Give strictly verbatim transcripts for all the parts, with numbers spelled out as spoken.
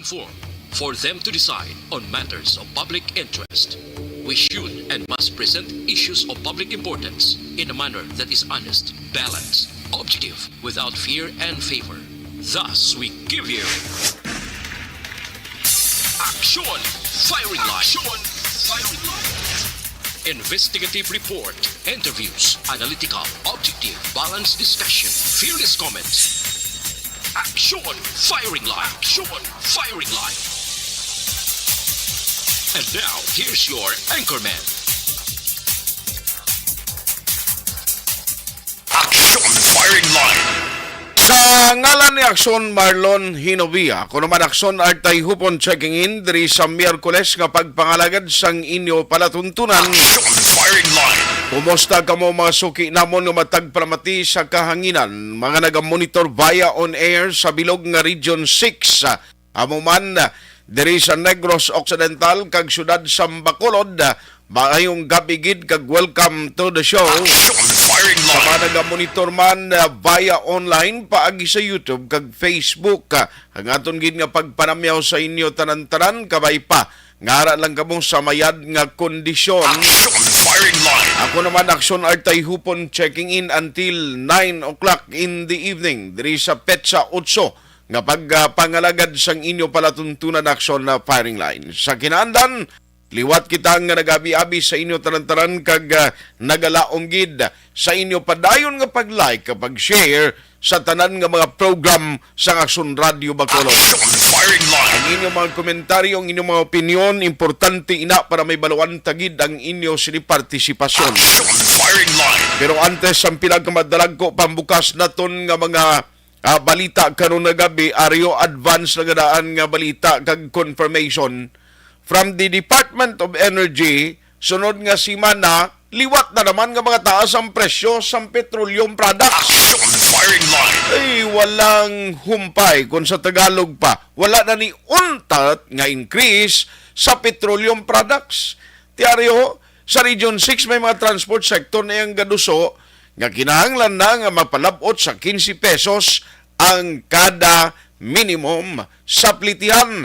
forum for them to decide on matters of public interest. We should and must present issues of public importance in a manner that is honest, balanced, objective, without fear and favor. Thus, we give you Action Firing Line. Action Firing Line. Investigative report, interviews, analytical, objective, balanced discussion, fearless comments. Action Firing Line. Action Firing Line. And now, here's your anchorman. Action Firing Line. Sa ngalan ni Action Marlon Hinovia, ako naman Action Artay Hupon checking in diri sa Miyerkules nga pagpangalagad sang inyo palatuntunan. Action Firing Line. Kumusta kamo, mga suki namon nga matag palamati sa kahanginan, mga nagamonitor via on air sa bilog nga Region six? Amo man, diri sa Negros Occidental kag siyudad sa Bacolod, maayong gabi gid kag welcome to the show. Action Firing Sa mga Line. Nagamonitor man, ah, via online, paagi sa YouTube kag Facebook, ah, ang aton gid nga pagpanamyaw sa inyo tanan-tanan, kabay pa nga ara lang kamo sa mayad nga kondisyon. Action Firing Line. Ako naman, Action Artay Hupon, checking in until nine o'clock in the evening diri sa petsa otso nga pagpangalagad sang inyo palatuntunan, Action na Firing Line. Sa kinaandan, liwat kita nga nagabi-abi sa inyo tanan-tanan kag, ah, nagalaom gid sa inyo padayon nga pag-like kag pag-share sa tanan nga mga program sang Action Radio Bacolod. Action Firing Line. Ang inyong mga komentaryo, ang inyong mga opinyon, importante ina para may baluan ta gid ang inyo sini partisipasyon. Action Firing Line. Pero antes, ang pila ka madalagko pambukas naton nga mga, ah, balita karon nga gabi, aryo advance na gadaan nga balita kag confirmation from the Department of Energy, sunod nga semana, liwat na naman nga mga taas ang presyo sang petroleum products. Action Firing Line. Ay, walang humpay, kung sa Tagalog pa, wala na ni untat nga increase sa petroleum products. Ti ari ho, sa Region six may mga transport sector na iyang gaduso nga kinahanglan na nga mapalab-ot sa quince pesos ang kada minimum sa plitihan.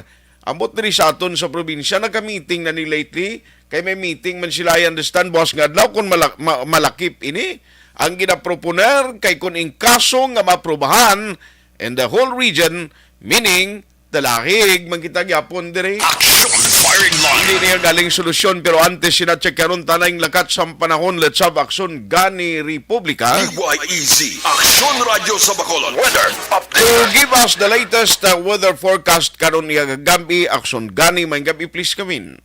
Ambot diri sa aton sa probinsya, nagka-meeting na ni lately. Kay may meeting man sila, I understand, bukas nga adlaw, kung mala-, ma-, malakip ini. Ang ginaproponer kay kung in kaso nga maaprubahan in the whole region, meaning, dalahig man kita gyapon diri. Action Firing Line. Hindi niya galing solusyon, pero antes sina check karon tanay ang lakat sang panahon, let's have Action Gani Republika. D Y E Z, Action Radio sa Bacolod. Weather update. To give us the latest, uh, weather forecast karon niya gabi, Action Gani, may gabi, please come in.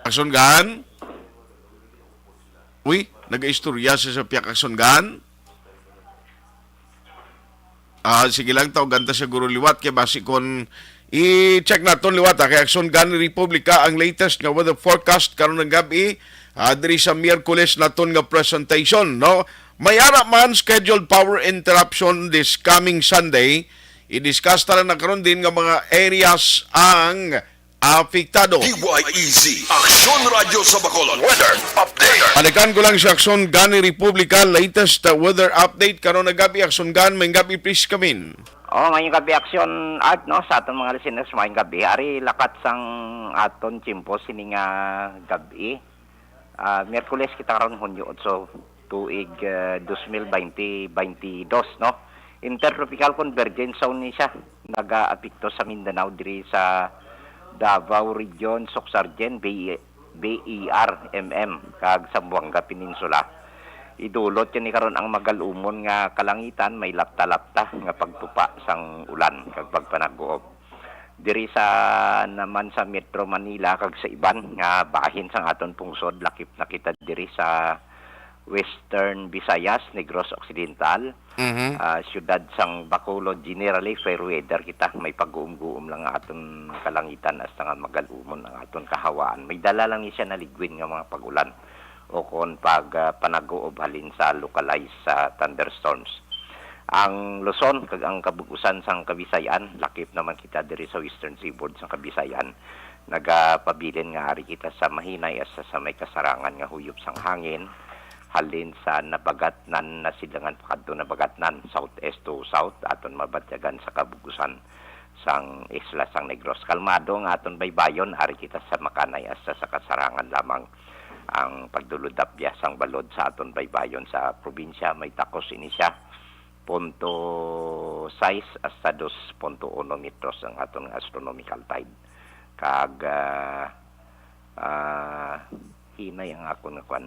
Action Gan? Uy, nagaistorya siya sa piyak, Action Gan. Ah, sige lang, tawagan ta siguro liwat kay basi kon i-check naton liwat, ah, kay Action Gan Republika ang latest nga weather forecast karon nga gabi, ah, diri sa Miyerkules naton nga presentation, no? May ara man scheduled power interruption this coming Sunday. I-discuss ta lang na karon din nga mga areas ang apektado. D Y E Z, Action Radio sa Bacolod. Weather update. Balikan ko lang si Action Gani Republika, latest, uh, weather update karon nga gabi. Action Gan, may gabi, please come in. Oh, may gabi, Action Art, no, sa aton mga listeners, may gabi. Ari lakat sang aton tiyempo sini nga gabi. Ah, Miyerkules kita karon, Hunyo otso, tuig, ah, dos mil baynte, baynte dos, no? Intertropical Convergence Zone ni siya. Nagaapekto sa Mindanao diri sa Davao Region, Soccsksargen, Bay, Bay E R, M M, kag Zamboanga Peninsula. Idulot ni karon ang magalumon nga kalangitan, may lapta-lapta nga pagtupa sang ulan kag pagpanaguob. Diri sa, naman sa Metro Manila kag sa iban nga bahin sang aton pungsod, lakip na kita diri sa Western Visayas, Negros Occidental, Mhm. ah, siyudad sang Bacolod, generally fair weather kita. May pag-uum-guom lang nga aton kalangitan hasta nga magalumon ang aton kahawaan. May dala lang ni siya na ligwin nga mga pag-ulan o kon pag, ah, panaguob halin sa localized, ah, thunderstorms. Ang Luzon kag ang kabug-usan sang Kabisayan, lakip naman kita diri sa Western Seaboard sang Kabisayan. Nagapabilin nga ari kita sa mahinay hasta sa may kasarangan nga huyop sang hangin, halin sa Nabagatnan na silangan pakadto Nabagatnan, southeast to south, aton mabatyagan sa kabug-usan sang isla sang Negros. Kalmado ang aton baybayon, ari kita sa Makanay hasta sa Kasarangan lamang. Ang pagdulod-apyas sang balod sa aton baybayon sa probinsya may takos ini siya, punto sais hasta dos punto uno metros ang aton nga astronomical tide. Kag, ah, ah, hinay ang akon nga kwan.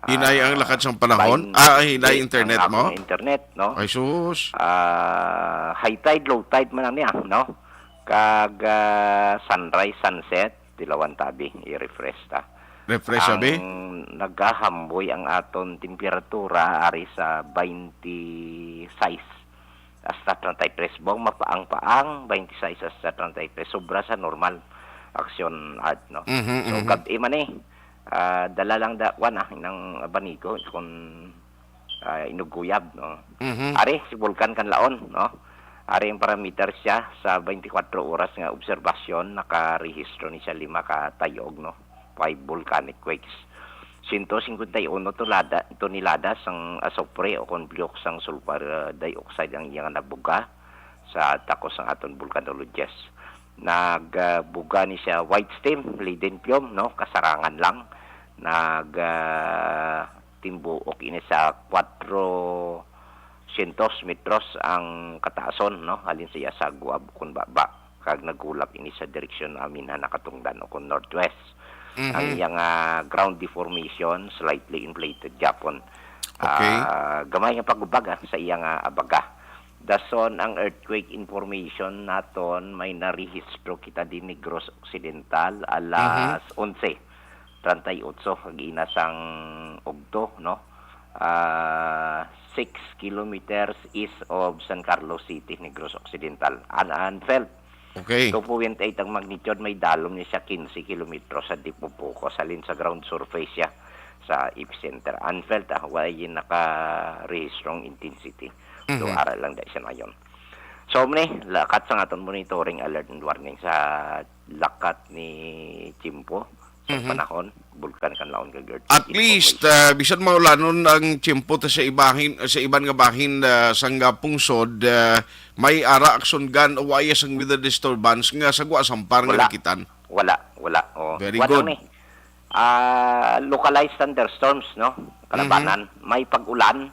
Hinay ang Ah, lakat sang panahon? Bain, Ah, hinay di, internet ang mo? akong internet, no? Ay, sus. Ah, high tide, low tide man ang niya, no? Kag, ah, sunrise, sunset, tilawan tabi, i-refresh ta. Refresh, abi? Ang nagahamboy ang aton temperatura ari sa twenty-six hasta treinta y tres. Bawang mapaang-paang, twenty-six hasta treinta y tres. Sobra sa normal action art, no? Mhm, So, mhm. gab-i man eh. Ah, dala lang da, kwan ah, ng abanigo kung ah, inuguyab, no? Mhm. Ari, si Bulkan Kanlaon, no? Ari ang parameter siya sa twenty-four oras nga obserbasyon, nakarehistro ni siya lima ka tayog, no? Five volcanic quakes. Siyento singkwenta y uno tonelada, tonelada sang asupre o kon bliyok sang sulfur, ah, dioxide ang iyang nabuga sa takos sang aton volcanologist. Nagbuga ni siya white steam, leaden fume, no? Kasarangan lang. Nag, ah, timbuok ini sa kwatro syentos metros ang kataason, no? Halin sa iya sa guwab kon baba, kag nagulap ini sa direksyon amin ha nakatungdan o kon northwest. Mhm. Ang iya nga ground deformation, slightly inflated gyapon. Okay. Ah, gamay nga pagubag, ah, sa iya nga abaga. Dason ang earthquake information naton, may narehistro kita din Negros Occidental, alas Mhm. onse treinta y ocho, kag ina sang ugto, no? Ah, six kilometers east of San Carlos City, Negros Occidental. An-, unfelt. Okay. Two point eight ang magnitude, may dalom ni siya quince kilometro sa deep of focus. Halin sa ground surface siya sa epicenter. Unfelt, ah, wala yung naka-registrong intensity. So, Mhm. ara lang da siya ngayon. So, mani, lakat sa aton monitoring alert and warning sa lakat ni Chimpo sa Mhm. panahon, Bulkan Kanlaon kag earthquake At least, information. ah, bisan maulanon ang tiyempo ta sa ibahin, sa iban nga bahin, ah, sang, ah, pungsod, ah, may ara aksyon gan o waya sang weather disturbance nga sa gwa sampar nga Wala. nakitan. Wala, wala. Oh. Very Wala good. ni. Ah, localized thunderstorms, no? Kalabanan. Mhm. May pag-ulan,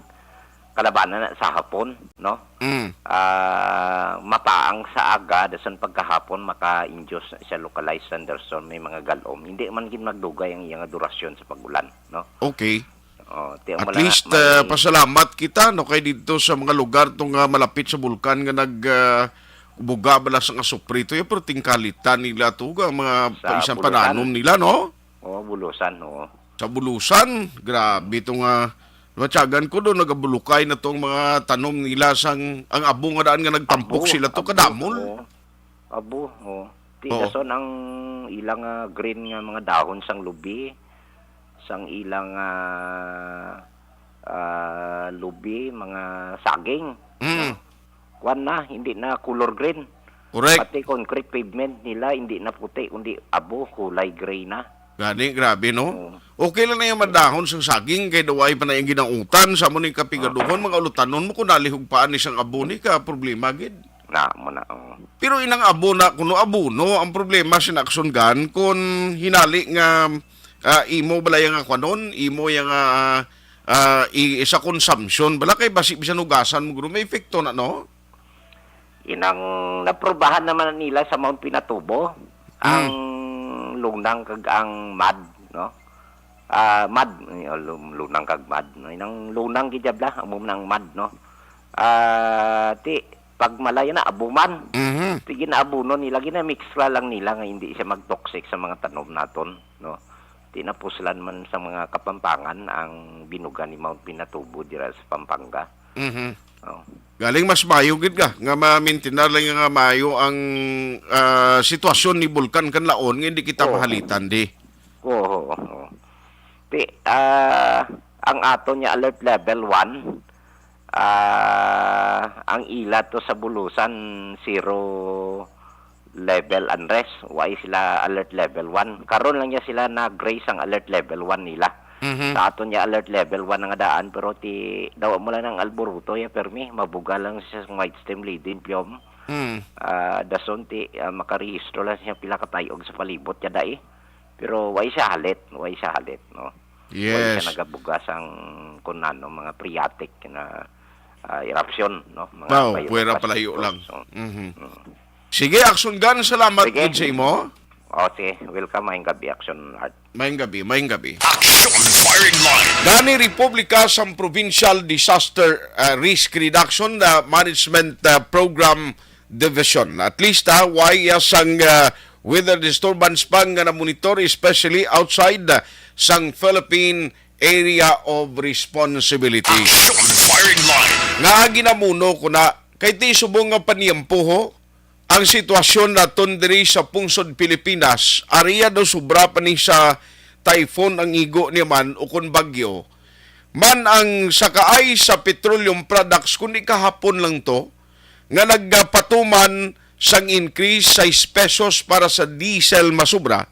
kalabanan na sa hapon, no? Mm. Ah, mapaang sa aga, dason pagkahapon, maka-induce na siya localized thunderstorm, may mga galom. Hindi man gid magdugay ang iyang durasyon sa pag-ulan, no? Okay. Oh, ti-, At wala na, least, may ah, pasalamat kita, no, kay dito sa mga lugar to nga malapit sa bulkan nga nag, ah, buga bala sa nga suprito, ya, pero tingkalitan nila to, ang mga Sa paisan Bulusan. pananom nila, no? Oo, Bulusan, oo. Sa Bulusan, grabe to nga, matyagan ko doon, nagabulukay na to ang mga tanom nila sang, ang abo nga daan nga nagtampok Abo, sila to, abo, kadamol. oo. Abo, oo. Ti Oo. dason ang ilang, ah, green nga mga dahon sang lubi, sang ilang, ah, ah, lubi, mga saging. Mm. Kuwan na, hindi na color green. Correct. Pati concrete pavement nila, hindi na puti, kundi abo, kulay gray na. Gani, grabe, no? Oo. Okay lang na yung madahon sang saging, kay daw ay pa na yung ginautan, sa mo ning kapigaduhon, Oo. mga ulutanon mo kung nalihog paan ni sang abo ni ka problema, gid. Na, mo na, oo. Pero inang abo na, kuno abono, ang problema, sinakson gan, kung hinali nga, ah, imo bala yung nga kwanon, imo yung, ah, ah, i-, sa consumption, bala kay basi bisan hugasan mo, guro, may epekto na, no? Inang naprobahan naman nila sa Mount Pinatubo, Hmm. ang lunang kag ang mad, no? Ah, mad, eh, lum-, lunang kag mad, no? Inang lunang gid jab la, amo man ang mad, no? Ah, ti, pag malaya na, abo man. Mhm. Ti, ginaabuno nila, ginamixla lang nila nga hindi siya mag-toxic sa mga tanom naton, no? Ti, napuslan man sa mga Kapampangan ang binuga ni Mount Pinatubo dira sa Pampanga. Mhm. Oh. Galing mas mayo gid ka nga ma-maintain lang nga mayo ang, ah, sitwasyon ni Bulkan Kanlaon nga hindi kita Oo. mahalitan di. Oo, oo, oo. Ti, ah, ang ato niya alert level one, ah, ang ila to sa Bulusan, zero level unrest. Wa sila alert level one. Karon lang niya sila na-grace ang alert level one nila. Mhm. Sa aton niya alert level one na nga daan, pero ti daw mo lang ang alburuto ya permi, mabuga lang siya sa white stem leading piom. Mm. Ah, dason ti, ah, makarehistro lang siya pila ka tayog sa palibot ya dai. Pero way siya halit, way siya halit, no? Way siya Yes. nagabuga sang kun ano, mga phreatic na, ah, eruption, no? Mga Wow, bayo puwera palayo plastic lang. So, Mhm. mm. Sige, Action Gun, salamat Sige. gid sa imo. Oh, sige. Welcome, maayong gabi, Action Art. Maayong gabi, maayong gabi. Action Firing Line. Gani Republika sang Provincial Disaster, ah, Risk Reduction, ah, Management, ah, Program Division. At least, ah, way, ah, sang, ah, weather disturbance pa nga na-monitor, especially outside, ah, sang Philippine Area of Responsibility. Action Firing Line. Nga ginamuno ko na, kay ti subong nga paniyempo, ho, ang sitwasyon naton diri sa pungsod Pilipinas, area daw sobra pa ni sa typhoon ang igo niya man o kon bagyo. Man ang sa kaay sa petroleum products, kundi kahapon lang to, nga nagpatuman sang increase sais pesos para sa diesel masubra.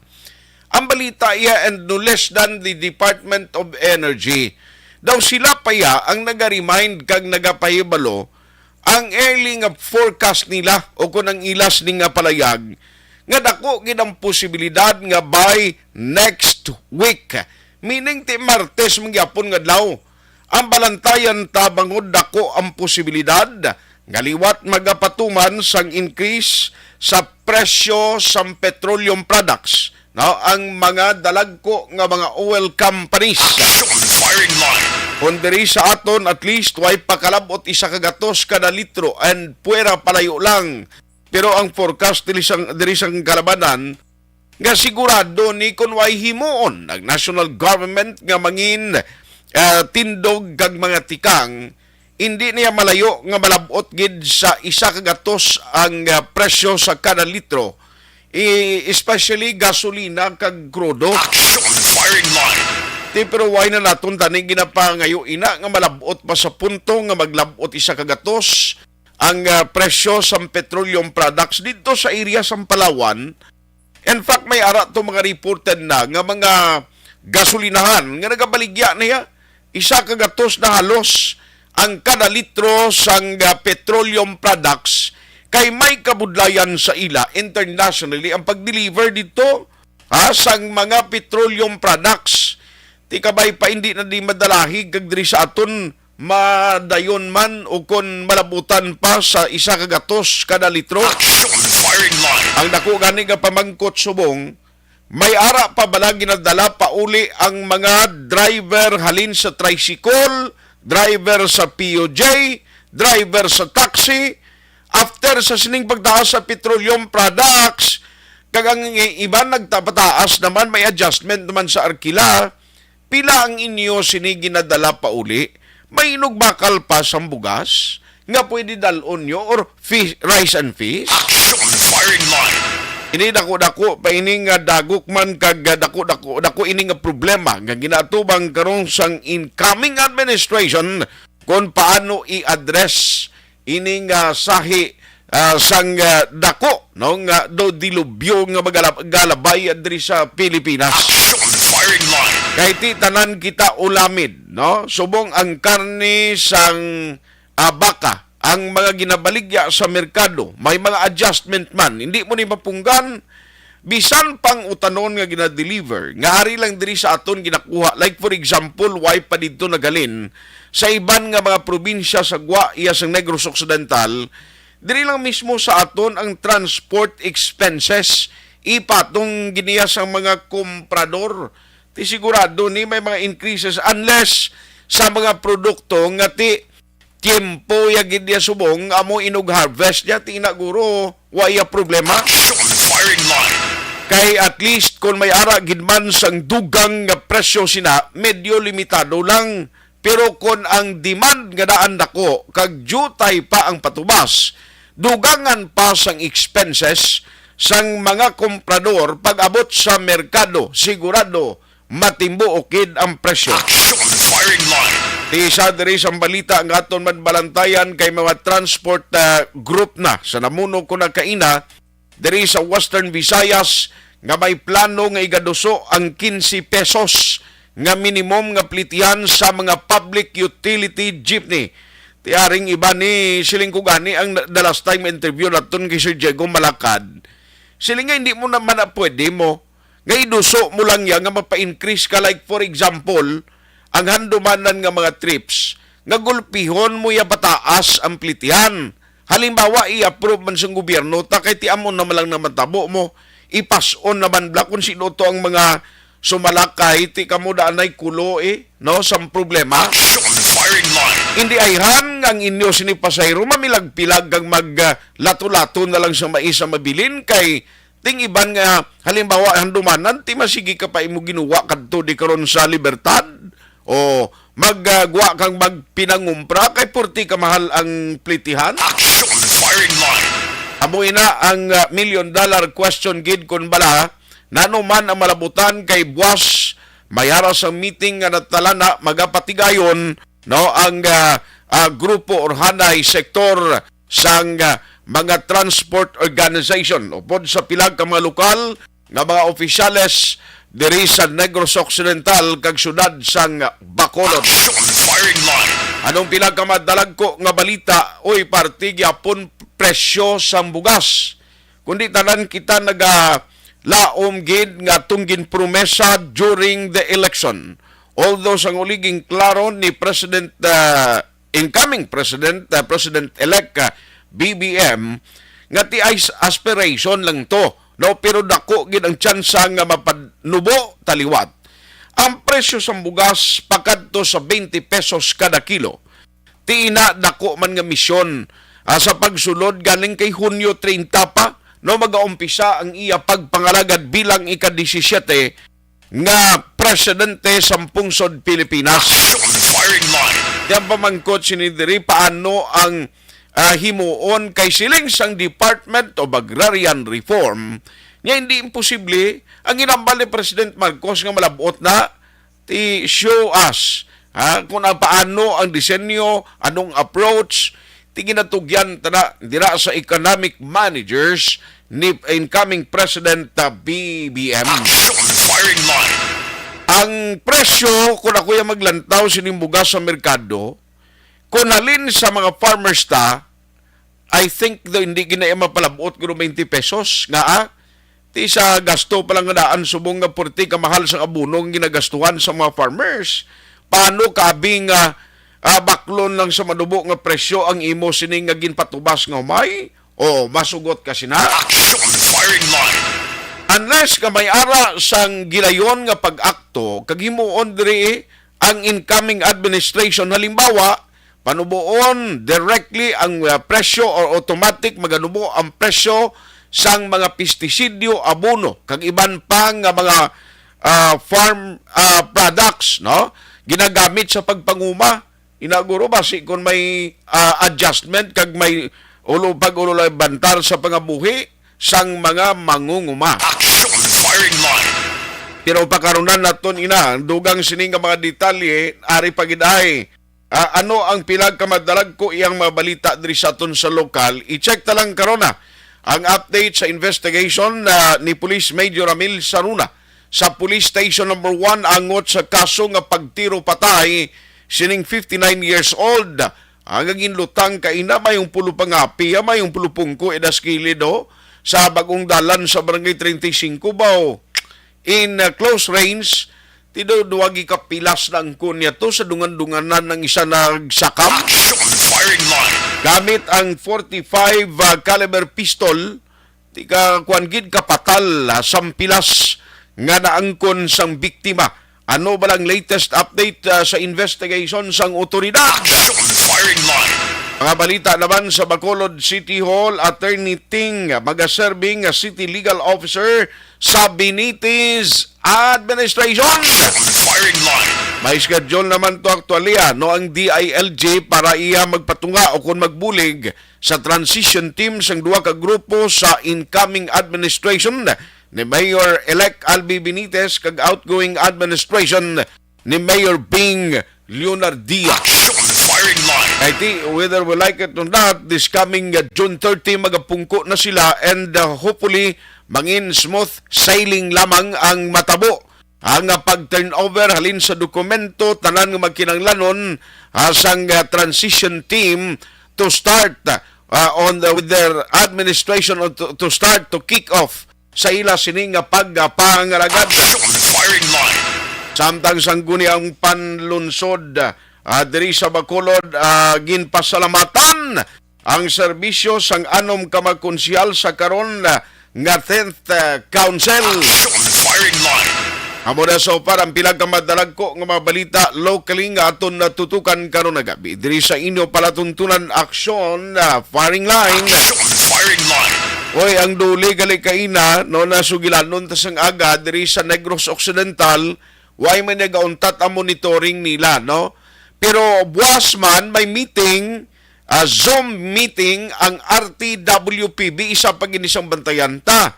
Ang balita iya and no less than the Department of Energy. Daw sila pa iya ang naga-remind kag nagapahibalo ang early nga forecast nila o kon ang ilas ni nga palayag nga dako gid ang posibilidad nga by next week, meaning ti Martes mangyapon nga adlaw, ang balantayan ta bangod dako ang posibilidad nga liwat magapatuman sang increase sa presyo sang petroleum products, no, ang mga dalagko nga mga oil companies. Action Firing Line. Kung diri sa aton, at least, way pakalabot isa ka gatos kada litro and puwera palayo lang. Pero ang forecast diri sang, diri sang kalabanan, nga sigurado ni kun way himuon ang national government nga mangin, ah, tindog kag mga tikang, hindi niya malayo nga malab-ot gid sa isa ka gatos ang, ah, presyo sa kada litro, i-, especially gasolina kag krudo. Action Firing Line. Ti, pero way na naton tani ginapangayo ina nga malab-ot pa sa punto nga maglab-ot isa ka gatos ang, ah, presyo sang petroleum products didto sa area sang Palawan. In fact, may ara to mga reported na nga mga gasolinahan nga nagabaligya na ya. Isa ka gatos na halos ang kada litro sang, ah, petroleum products kay may kabudlayan sa ila internationally ang pag-deliver dito, ha, sang mga petroleum products. Ti kabay pa, hindi na di madalahig kag diri sa aton madayon man o kon malabutan pa sa isa ka gatos kada litro. Action Firing Line. Ang dako gani nga pamangkot subong, may ara pa bala ginadala pauli ang mga driver halin sa tricycle, driver sa P U J, driver sa taxi, after sa sining pagtaas sa petroleum products, kag ang iban nagtapataas naman, may adjustment naman sa arkila. Pila ang inyo sini ginadala pauli? May inugbakal pa sang bugas nga pwede dal-on nyo or fi-, rice and fish? Action Firing Line. Ini dako-dako pa ini nga dagok man kag dako-dako, dako ini nga problema nga ginaatubang karon sang incoming administration kon paano i-address ini nga sahi, ah, sang, ah, dako, no, nga do dilubyo nga magalab-, galabay diri sa Pilipinas. Action Firing Line. Kay ti tanan kita ulamid, no? Subong ang karne sang, ah, baka, ang mga ginabaligya sa merkado, may mga adjustment man. Hindi mo ni mapunggan, bisan pang utanon nga gina-deliver, nga ari lang diri sa aton ginakuha. Like, for example, way pa didto naghalin sa iban nga mga probinsya sa gwa iya sang Negros Occidental, diri lang mismo sa aton ang transport expenses ipatong giniya sa mga komprador. Ti sigurado ni may mga increases unless sa mga produkto nga ti tiempo ya gid niya subong amo inug harvest niya, ti ina guro, wa iya problema. Action Firing Line. Kay at least kung may ara gid man sang dugang nga presyo sina, medyo limitado lang. Pero kung ang demand nga daan dako kag jutay pa ang patubas, dugangan pa sang expenses sang mga komprador pag-abot sa merkado, sigurado matimbuok gid ang presyo. Action Firing Line. Ti isa diri sang balita nga aton man balantayan kay mga transport, ah, group na sa namuno ko na kaina diri sa Western Visayas nga may plano nga igaduso ang quince pesos nga minimum nga plitihan sa mga public utility jeepney. Tiaring iba ni siling ko gani ang na- the last time interview naton kay Sir Diego Malakad. Siling nga hindi mo naman na pwede mo nga iduso mo lang yan nga mapa-increase ka, like, for example, ang handumanan nga mga trips nga gulpihon mo ya pataas ang plitihan. Halimbawa, i-approve man sang gobyerno ta kay ti amo naman lang naman tabo mo, ipas-on naman bla kung sino to ang mga sumalakay, ti kamo daan ay kulo eh, no, sang problema. Action firing line. Hindi ayhan nga ang inyo sini pasahero mamilag-pilag kag mag ah, lato-lato na lang sa mais sa mabilin kay ting iban nga halimbawa handumanan ti masigi ka pa imo ginuwa kadto di karon sa Libertad o maggwa kang magpinangumpra kay purti ka mahal ang plitihan. Action firing line. Amo ina ang ah, million dollar question gid kun bala nano man ang malabutan kay buwas may ara sang meeting nga natalana magapatigayon no ang ah, ah, grupo or hanay sektor sang ah, mga transport organization upod sa pila ka mga lokal nga mga opisyales diri sa Negros Occidental kag siyudad sang Bacolod. Action firing line. Anong pila ka madalagko nga balita, oy, parte gyapon presyo sang bugas. Kundi tanan kita nagalaom gid nga atong ginpromesa during the election. Although sang uli ginklaro ni President ah, incoming President, uh, President-elect uh, B B M, nga ti is aspiration lang to, no? Pero dako gid ang tsansa nga mapanubo taliwat. Ang presyo sang bugas pakadto sa twenty pesos kada kilo. Ti ina dako man nga misyon ah, sa pagsulod galing kay Hunyo treinta pa, no, magaumpisa ang iya pagpangalagad bilang ika-disisiyete nga presidente sang pungsod Pilipinas. Action firing line. Di ang pamangkot sini diri paano ang ah, himuon kay siling sang Department of Agrarian Reform nga hindi imposible ang ginambal ni President Marcos nga malabot na ti show us ha, kung ang paano ang disenyo, anong approach, ti ginatugyan tana dira sa economic managers ni incoming President ah, B B M. Action firing line. Ang presyo, kung ako yung maglantaw sining bugas sa merkado, kung halin sa mga farmers ta, I think do hindi gina mapalabot kuno twenty pesos nga ah, ti sa gasto pa lang nga daan subong nga purti ka mahal sa abono ang ginagastuhan sa mga farmers. Paano kabi nga ah, baklon lang sa manubo nga presyo ang imo sini nga ginpatubas nga humay? O masugot ka sina? Action firing line. Unless nga may ara sang gilayon nga pag-akto kag himuon diri ang incoming administration, halimbawa, panuboon directly ang uh, presyo or automatic maganubo ang presyo sang mga pestisidyo, abono kag iban pa nga mga uh, farm uh, products, no, ginagamit sa pagpanguma. Inaguro basi kung may uh, adjustment kag may ulo pag-ulo bantar sa pangabuhi sang mga mangunguma. Action firing line. Pero pakarunan naton ina ang dugang sini nga mga detalye ari pa gid ay Ah, ano ang pila ka madalagko iyang mga balita diri sa aton sa lokal? I-check ta lang karon na ang update sa investigation na ni Police Major Ramil Saruna sa Police Station Number One angot sa kaso nga pagtiro patay sining fifty-nine years old. Ang ginlutang kaina mayong pulo pangapi, ah, mayong pulo pungko idas kilid, oh, sa bagong dalan sa Barangay treinta y cinco, baw. In uh, close range, tido duwagi ka pilas na ang kunya to sa dungan-dunganan ng isa nagsakam. Action firing line. Gamit ang forty-five uh, caliber pistol, tika kuan gid kapatal uh, sang pilas nga naangkon sang biktima. Ano ba lang latest update uh, sa investigation sang otoridad? Action firing line. Mga balita naman sa Bacolod City Hall, Attorney Ting, magaserbing nga City Legal Officer sa Benitez Administration. Action firing line. May schedule naman to aktualya, no, ang D I L G para iya magpatunga o kung magbulig sa transition team sang duha ka grupo sa incoming administration ni Mayor-elect Albi Benitez kag outgoing administration ni Mayor Bing Leonardia. Action firing line. Kay ti, whether we like it or not, this coming uh, June thirty, magapungko na sila and uh, hopefully, mangin smooth sailing lamang ang matabo. ang, ah, pag-turnover halin sa dokumento, tanan nga magkinahanglanon, ah, sang, ah, transition team to start, ah, on the, with their administration or to, to start to kick off sa ila sini nga pagpangalagad. Action firing line. Samtang sangguni ang panlunsod, ah, diri sa Bacolod, ah, ginpasalamatan ang serbisyo sang anom ka mga konsehal sa karon, ah, nga tenth, ah, Council. Action firing line. Amo na so far ang pila ka madalagko nga mga balita locally nga aton natutukan karon nga gabi diri sa inyo palatuntunan, Action, ah, Firing Line. Action firing line. Oy, ang DOLE gali kaina, no, nasugilanon ta sang aga diri sa Negros Occidental, way man nagauntat ang monitoring nila, no? Pero buwas man may meeting, ah, Zoom meeting ang R T W P B, isa pa gini sang bantayan ta.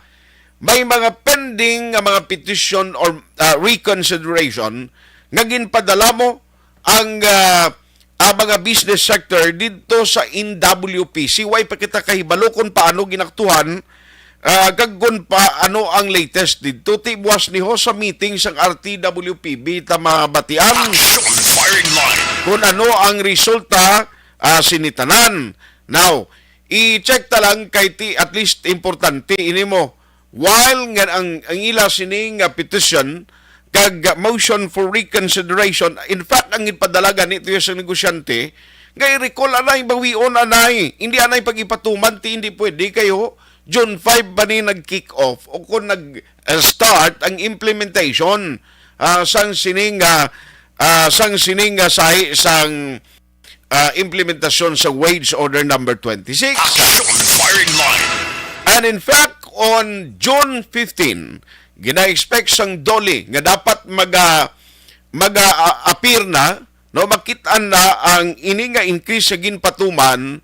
May mga pending nga mga petition or, ah, reconsideration nga ginpadala mo ang, ah, ah, mga business sector didto sa N W P C. Way pa kita kahibalo kung paano ginaktuhan, ah, kag kung paano ang latest didto. Ti buwas ni ho sa meeting sang R T W P B ta mabatian Action firing line. Kung ano ang resulta, ah, sini tanan. Now, i-check ta lang kay ti at least importante ini mo. While nga ang, ang ila sini nga petition kag motion for reconsideration, in fact, ang ipadala gani to sa negosyante, nga i-recall anay, bawion anay, hindi anay pag-ipatuman, ti hindi pwede kayo, June five pa ni nag-kick off o kung nag-start ang implementation, ah, sang sining, ah, ah, sang sining, ah, sahi sang ah, implementasyon sa Wage Order Number twenty-six. Action firing line. And in fact, on June fifteen, gina-expect sang DOLE nga dapat maga, maga, ah, appear na, no, makit-an na ang ini nga increase sa ginpatuman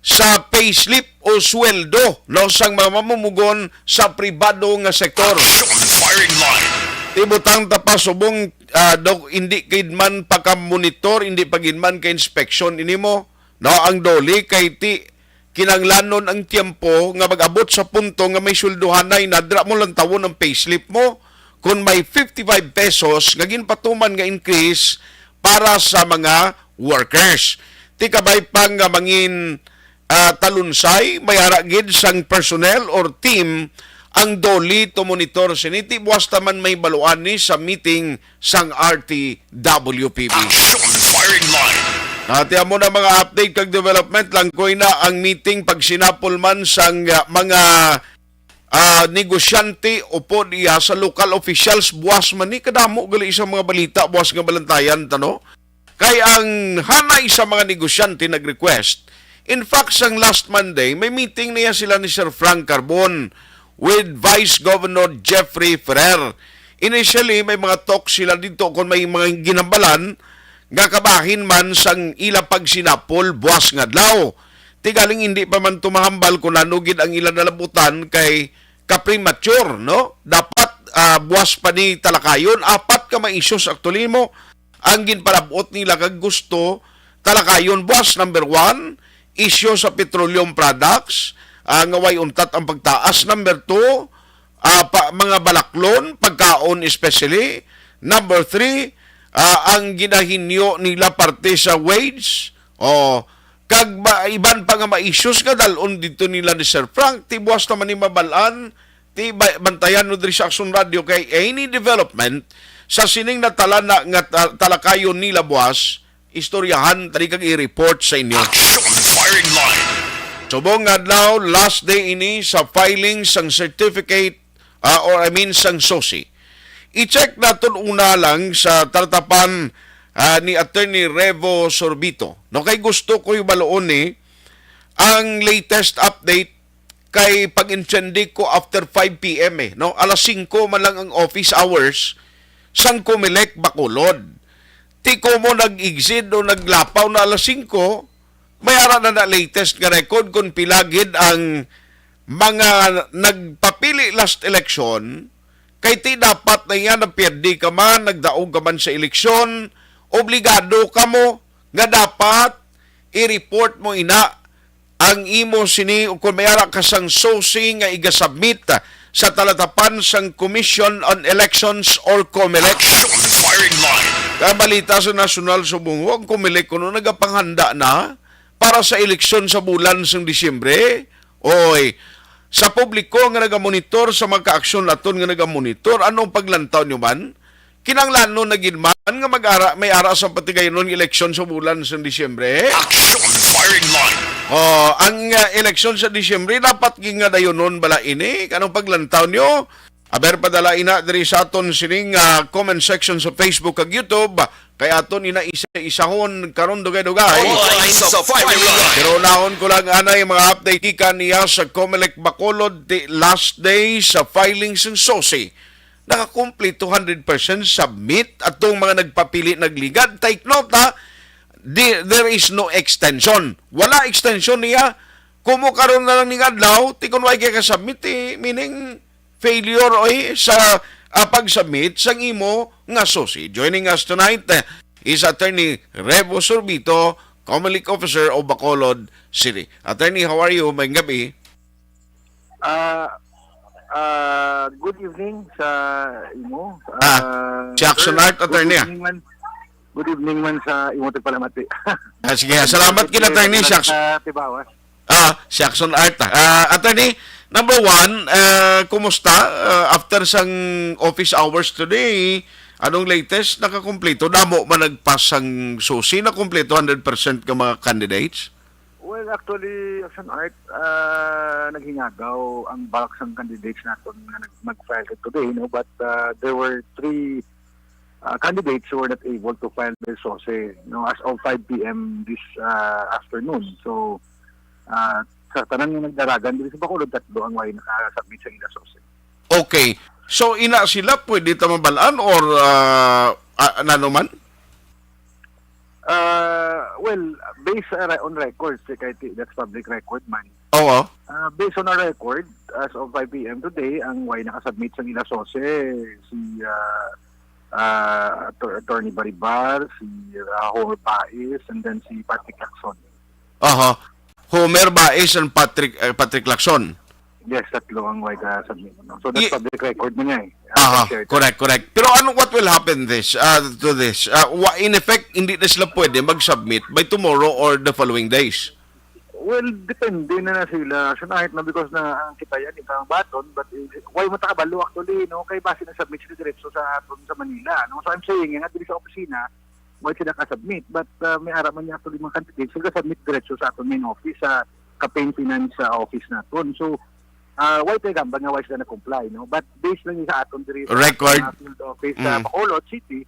sa payslip o sweldo, no, sang mga mamumugon sa pribado nga sektor. Action firing line. Ibutang ta pa subong, ah, daw hindi gid man paka-monitor, hindi pa gid man ka-inspeksyon ini mo, no, ang DOLE kay ti kinanglanon ang tiempo nga mag-abot sa punto nga may sweldohanay na dira mo lang tawon ang payslip mo. Kung may fifty-five pesos nga ginpatuman nga increase para sa mga workers. Ti kabay pa nga mangin, ah, talunsay, may ara gid sang personnel or team ang DOLE to monitor sini. Ti buwas ta man may baluan ni sa meeting sang R T W P B. Action firing line. Ati amo na mga update kag development, langkoy na ang meeting pagsinapol man sang, ah, mga, ah, negosyante upod iya sa local officials. Buwas man ni kadamo gali sa mga balita, buwas nga balantayan ta, no? Kay ang hanay sa mga negosyante nag-request. In fact, sang last Monday, may meeting niya sila ni Sir Frank Carbon with Vice Governor Jeffrey Ferrer. Initially, may mga talks sila dito kung may mga ginambalan nga kabahin man sang ila pagsinapol buwas nga adlaw. Ti galing hindi pa man tumahambal kung ano gid ang ila nalabutan kay ka-premature, no? Dapat, ah, buwas pa ni talakayon, apat ka mga issues actually mo ang ginpalabot nila kag gusto talakayon buwas. Number one, isyu sa petroleum products, ah, nga way untat ang pagtaas. Number two, ah, pa, mga balaklon, pagkaon especially. Number three, ah, ang ginahinyo nila parte sa wage. O, kag ba, iban pa nga ma-issues nga dalon dito nila ni Sir Frank, ti buwas naman ni mabalaan, ti ba, bantayan no diri sa Action Radio kay any development sa sining natalana nga ta-, talakayon nila buwas, istoryahan tani kag i-report sa inyo. Action firing line. Subong nga adlaw, last day ini sa filing sang certificate, ah, or I mean sang sosi. I-check naton una lang sa talatapan, ah, ni Attorney Revo Sorbito. No, kay gusto ko yung baloon ni ang latest update kay pag-intindi ko after five P M eh, no? Alas singko man lang ang office hours sang Comelec Bacolod. Ti ko mo nag-exit o naglapaw na alas singko, may ara na na latest nga record kung pila gid ang mga nagpapili last election, kay ti dapat na iya nagpierde ka man, nagdaog ka man sa eleksyon, obligado ka mo nga dapat i-report mo ina ang imo sini, o kung may ara ka sang sosi nga igasubmit sa talatapan sang Commission on Elections or COMELEC. Action Firing Line. Kabalita sa nasyonal subong, ang COMELEC kuno nagapanghanda na para sa eleksyon sa bulan sang Disyembre. Oy, sa publiko nga nagamonitor sa mga kaaksyon naton nga nagamonitor, anong paglantaw nyo man? Kinahanglanon na gid man nga mag-ara, may ara sa patigayonon nga eleksyon sa bulan sa Disyembre. Action Firing Line. Oh, ang, ah, eleksyon sa Disyembre dapat gid nga dayonon bala ini? Kanang paglantaw nyo? Aber, padala ina diri sa aton sining, ah, comment section sa Facebook kag YouTube. Kay aton ina isa-isahon karon dugay-dugay. Online sa Firing Line. Pero unahon ko lang anay mga update gikan niya sa COMELEC Bacolod, the last day sa filing sang SOSI. Nakakumpleto hundred percent submit atong mga nagpapili, nagligad. Take note, ha, di, there is no extension. Wala extension niya. Kumo karon na lang ning adlaw, ti kun way kay ka-submit, ti meaning failure, oy, sa, ah, pag-submit sang imo nga SOSI. Joining us tonight, eh, is Attorney Revo Sorbito, COMELEC Officer of Bacolod City. Attorney, how are you? May gabi. Ah, ah, good evening sa imo. Ah, Ah, si Action sir, Art, good attorney, ah. evening man. Good evening man sa imo, tigpalamati. Ah, sige, salamat kina, attorney, si Action. Sa Tibawas. Ah, si Action Art, ah. Ah, attorney, number one, ah, kumusta? Ah, after sang office hours today, anong latest? Nakakumpleto? Damo man nagpas sang SOSI? Nakumpleto hundred percent ka mga candidates? Well, actually, Action Art, ah, naghingagaw ang bulk sang candidates naton nga nag-, mag-file today, no? But, ah, there were three, ah, candidates who were not able to file their SOSI, no, as of five P M this, ah, afternoon. So, ah, sa tanan nga nagdaragan diri sa Bacolod, tatlo ang way naka-submit sa ila SOSI. Okay. So, ina sila pwede ta mabalaan or, ah, ah, nano man? Ah, well, based sa re-, on records, eh, kahit i-, that's public record man. Oo. Ah, based on our record, as of five P M today, ang way nakasubmit sang ila SOSI, si, ah, ah, Ator-, Attorney Baribar, si, ah, Homer Baiz, and then si Patrick Lacson. Aha. Homer Baiz and Patrick, eh, Patrick Lacson. Yes, tatlo ang way ka-submit, no? So, that's Ye- public record na niya, eh. Ah, Aha, share. Correct, correct. Pero ano, what will happen this, ah, to this? Ah, wa-, in effect, hindi na sila pwede mag-submit by tomorrow or the following days? Well, depende na na sila. Sa night, no, because na ang kita yan, ito ang baton, but, eh, why mo takabalo actually, no? Kay base na submit sila diretso sa aton sa Manila, no? So, I'm saying, nga diri sa opisina, why sila ka-submit? But, ah, may ara man niya actually mga candidates, sila submit diretso sa aton main office, sa campaign finance, ah, office naton. So, ah, why tayo gamba nga why sila na-comply, no? But based lang sa aton diri sa Record. Mga field office sa Mm. Bacolod City,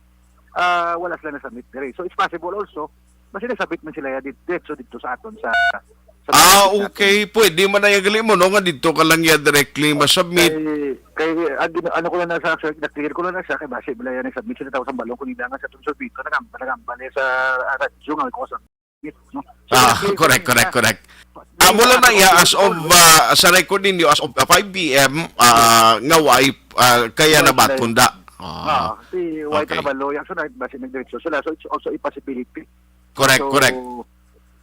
ah, wala sila na-submit diri. So, it's possible also, mas sila-submit man sila ya dit-, diretso dito sa aton sa, sa Ah, office naton. Okay. Pwede man na yung gali mo, no? Nga dito ka lang ya directly masubmit. Kay, kay, ah, gina-, ano ko lang na sa, sir, na-clear ko lang na siya, kay base bila yan, nag-submit sila tapos ang balong ko nila nga sa aton sa Bito, nagamba, nagamba niya sa, ah, radyo nga, ko sa, no? So, Ah, nag-clear ko correct, lang correct, na. Correct. Ah, May mula ano na ko iya, dito as of, sa ah, sa record ninyo, as of, ah, five P M, ah, nga way, ah, kaya White nabaton line. Da. Ah, Ah, si White okay. Kabalo, yung sunod, base nagdiretso sila. So, it's also a possibility. Correct, So, correct.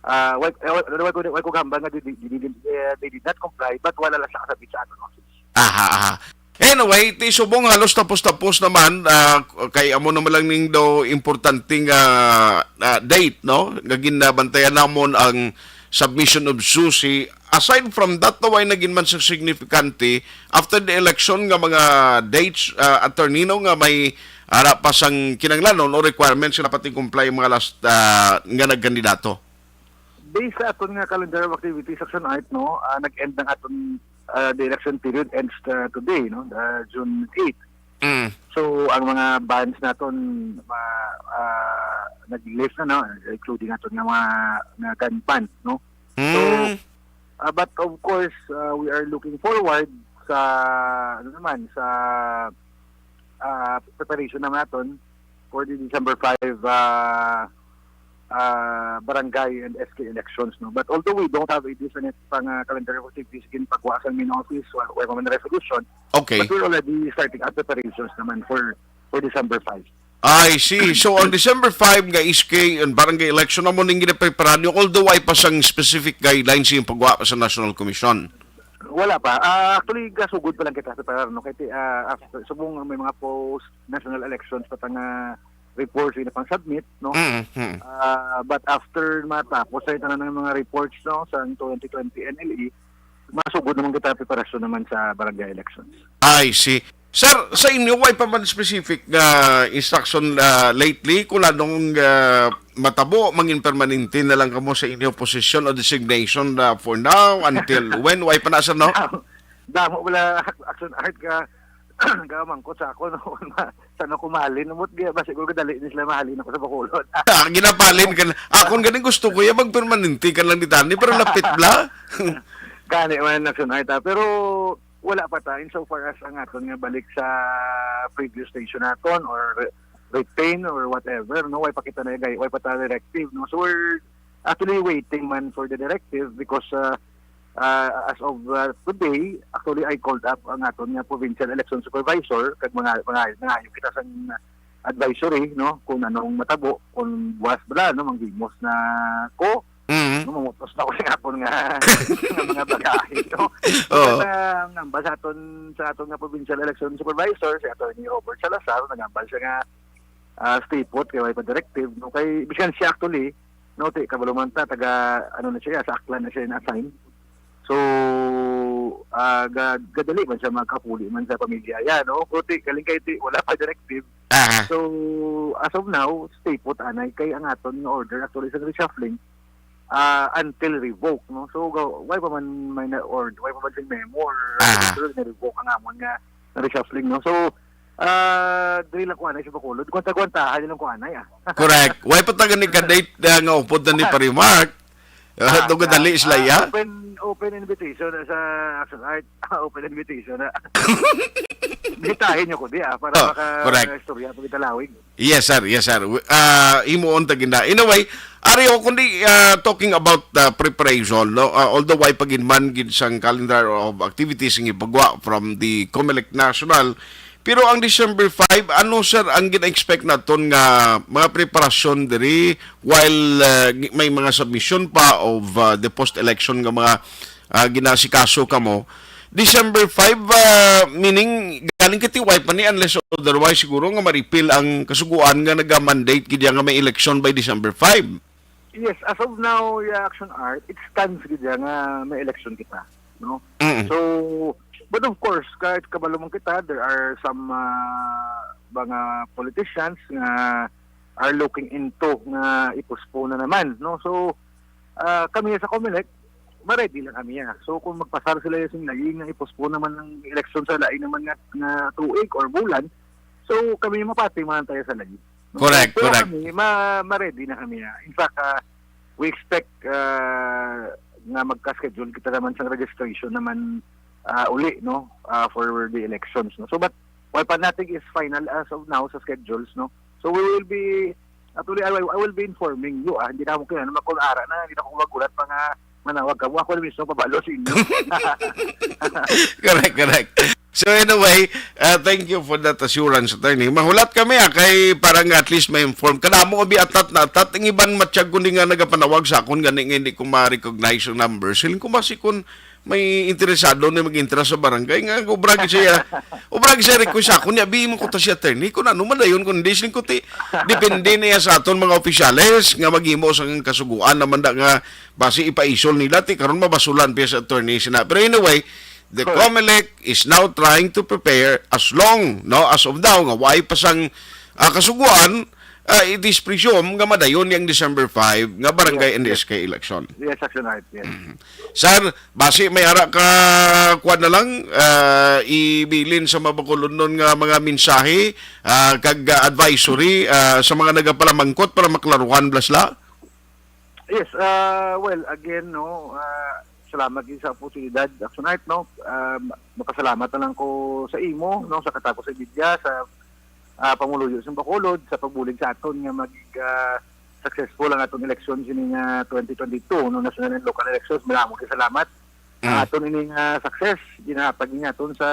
ah, White, eh, White, White, White, White Kugamba nga they, they, they, they, they did not comply, but wala lang siya kasabit sa aton office. Aha, aha. Anyway, ti subong halos tapos-tapos naman, ah, kay amo naman lang ning daw importante nga, ah, date, no? Nga ginabantayan namon ang submission of SOSI. Aside from that, na way naging man sa signifikante, after the election nga mga dates, ah, attorney, no, nga may ara pa sang kinanglanon o requirements nga dapat i-comply ang mga last, ah, nga nagkandidato? Based sa aton nga calendar of activities, Action Art, no, ah, nag-end ang aton, ah, the election period ends, ah, today, no, ah, June eight. Mm. So, ang mga bans naton, ma-, ah, nag-lift na, no, including aton nga mga, nga gun ban, no. So, Mm. ah, but of course, ah, we are looking forward sa, ano naman, sa, ah, preparation naman naton for the December five, ah, ah, barangay and S K elections, no? But although we don't have a definite pang, ah, calendar of activities, again, pagwa sa main office, wa-, wa man resolution, Okay. but we're already starting our preparations naman for, for December five. I see. So, ang December five nga S K and barangay election na mo ning ginapreparahan nyo, although ay pa sang specific guidelines yung pagwa pa sa National Commission. Wala pa. Ah, actually, gasugod pa lang kita sa parar, no? Kay ti-, ah, after, subong may mga post national elections pa ta nga reports na pang-submit, no? Mm, mm. Ah, but after matapos sa tanan ng mga reports, no, sa twenty twenty N L E, masugod naman kita preparasyon naman sa barangay elections. I see. Sir, sa inyo, way pa man specific nga instruction, ah, lately kung anong, ah, matabo, mangin permanente na lang kamo sa inyo position o designation, ah, for now, until when? Way pa na, sir, no? Damo, damo wala action art ka, ka mangkot sa ako, no? Sa ano ko mahalin, umot, di ba, siguro kadali ni sila mahalin ako sa Bacolod. Ah, ginapalin ka na. Akon ganing gusto ko, ya, magpermanente ka lang di tani, pero lapit bla. Gani man, action art, ah. Pero, wala pa ta, insofar as ang aton nga balik sa previous station naton or re-, retain or whatever, no? Way pa kita na, way pa ta directive, no? So we're actually waiting man for the directive because, uh, uh, as of, uh, today, actually I called up ang aton nga provincial election supervisor kag mga, mga, nangayo kita sang advisory, no? Kung anong matabo, kung buwas bala, no? Manghimos na ko, Mm. no, mamutos na ko sa akon nga, nga mga bagahe, no? Oo. Sa, ang nambal sa aton, sa aton nga provincial election supervisor, si Attorney Robert Salazar, nagambal siya nga, ah, stay put, kay way pa directive, no? Kay, bisan siya actually, no, ti, kabalo man ta, taga, ano na siya, sa Aklan na siya na-assign. So, ah, ga-, gadali man siya makapuli man sa pamilya, ya, no? Pero ti, galing kay ti, wala pa directive. Aha. So, as of now, stay put, anay, kay ang aton nga order, actually, sa reshuffling, ah, until revoke, no? So, ga-, why pa man may na-, or why pa man sing memo or Ah. na-revoke ang amon nga reshuffling, no? So, ah, dili lang ko anay sa Bacolod. Gwanta-gwantahan nilang ko anay, ah. Correct. Why pa taga ni ka-date, ah, nga upod na ni Ah. Parimark? Ah, Ah, doon kadali ah, sila, ah, ya? Open, open invitation na sa Action Art. Open invitation na. Bitahin niyo ko di, ah, para Oh, maka-, correct. istorya pag italawig. Yes, sir. Yes, sir. W-, ah, himuon ta gina. In a way, ari ako kundi, ah, talking about, ah, preparation, no? Ah, although way pa gid man gid sang calendar of activities nga ipagwa from the Comelec National, pero ang December five, ano, sir, ang gina-expect naton nga mga preparasyon diri while, ah, gi-, may mga submission pa of, ah, the post-election nga mga, ah, ginasikaso kamo? December five, ah, meaning, galing katiway pa ni, unless otherwise, siguro nga ma-repeal ang kasugoan nga naga-mandate gid nga may election by December five. Yes, as of now, yeah, Action Art, it stands gid nga may election kita, no? Mm. So, but of course, kahit kabalo man kita, there are some, ah, mga politicians nga are looking into nga i-postpone na naman, no? So, ah, kami sa Comelec, ma-ready lang kami, ah. So, kung magpasar sila sing layi nga i-postpone naman ang election sa lain naman nga, nga tuig or bulan, so, kami mapati man tayo sa layi. No? Correct, Pero correct. kami, ma-, ma-ready na kami, ah. In fact, ah, we expect, ah, nga magka-schedule kita naman sa registration naman, ah, uli, no? Ah, for the elections, no? So, but, why pa, nothing is final as of now sa schedules, no? So, we will be, actually, I, I will be informing you, ah. Hindi na ako kaya naman kung ara na, hindi na ako magulat pa nga manawag ka mo. Ako na mismo pabalo sa inyo. Correct, correct. So anyway, uh, thank you for that assurance, attorney. Mahulat kami, ah, kay parang at least may inform. Kadamo abi atat na atat. Ang iban matyag ko ni nga nagapanawag sa akon gani nga hindi ko ma-recognize yung number. Siling ko ba si kun may interesado na mag-intra sa barangay nga ubra gid siya, ubra gid siya request sa akon. Niya, abi mo ko ta si attorney. Kung ano man dayon, kung hindi, siling ko ti, depende na yan sa aton mga opisyales nga maghimo sa kasuguan naman da nga basi ipaisol nila. Ti karon mabasulan pa sa attorney sina. Pero anyway, the Correct. Comelec is now trying to prepare as long, no, as of now, nga way pa sang, ah, kasuguan, ah, it is presumed nga madayon yang December five nga barangay Yes, N D S K yes. election. Yes, Action Art, yes. Mhm. Sir, basi may ara ka, kuwan na lang, ah, ibilin sa mga Bacolodnon nga mga mensahe, ah, kag, ah, advisory, ah, sa mga nagapalamangkot para maklaruhan bla sila? Yes, ah, well, again, no, ah, salamat din sa oportunidad, Action Art, no? Ah, ma-, mapasalamat na lang ko sa imo, no, sa Katapos sa Media, sa, ah, Panguluyo sa Bacolod, sa pagbulig sa aton nga magig, ah, successful ang atong election sini nga twenty twenty-two, no, national and local elections. Maraming salamat. Ang Mm. aton ini nga success, ginatag niya aton sa,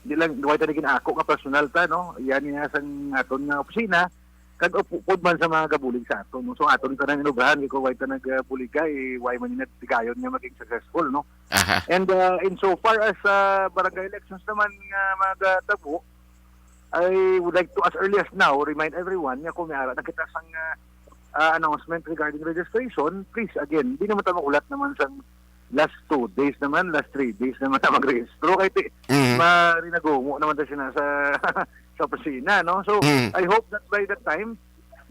di lang, duway ta na ginako nga personal ta, no? Yan niya sa aton nga opisina, kag upod man sa mga gabulig sa aton, no? So, aton tanan inubrahan, kay kung way ta nagbuligay, way man yun tigayon nga maging successful, no? Aha. And, uh, in so far as, uh, barangay elections naman nga magtabo, I would like to, as early as now, remind everyone nga kung may ara na kita sang, uh, uh, announcement regarding registration, please, again, di naman ta magulat naman sang last two days naman, last three days naman ta magrehistro. Kay ti, Mhm. marinagumo naman ta siya na sa, sa opisina, no? So, Mhm. I hope that by that time,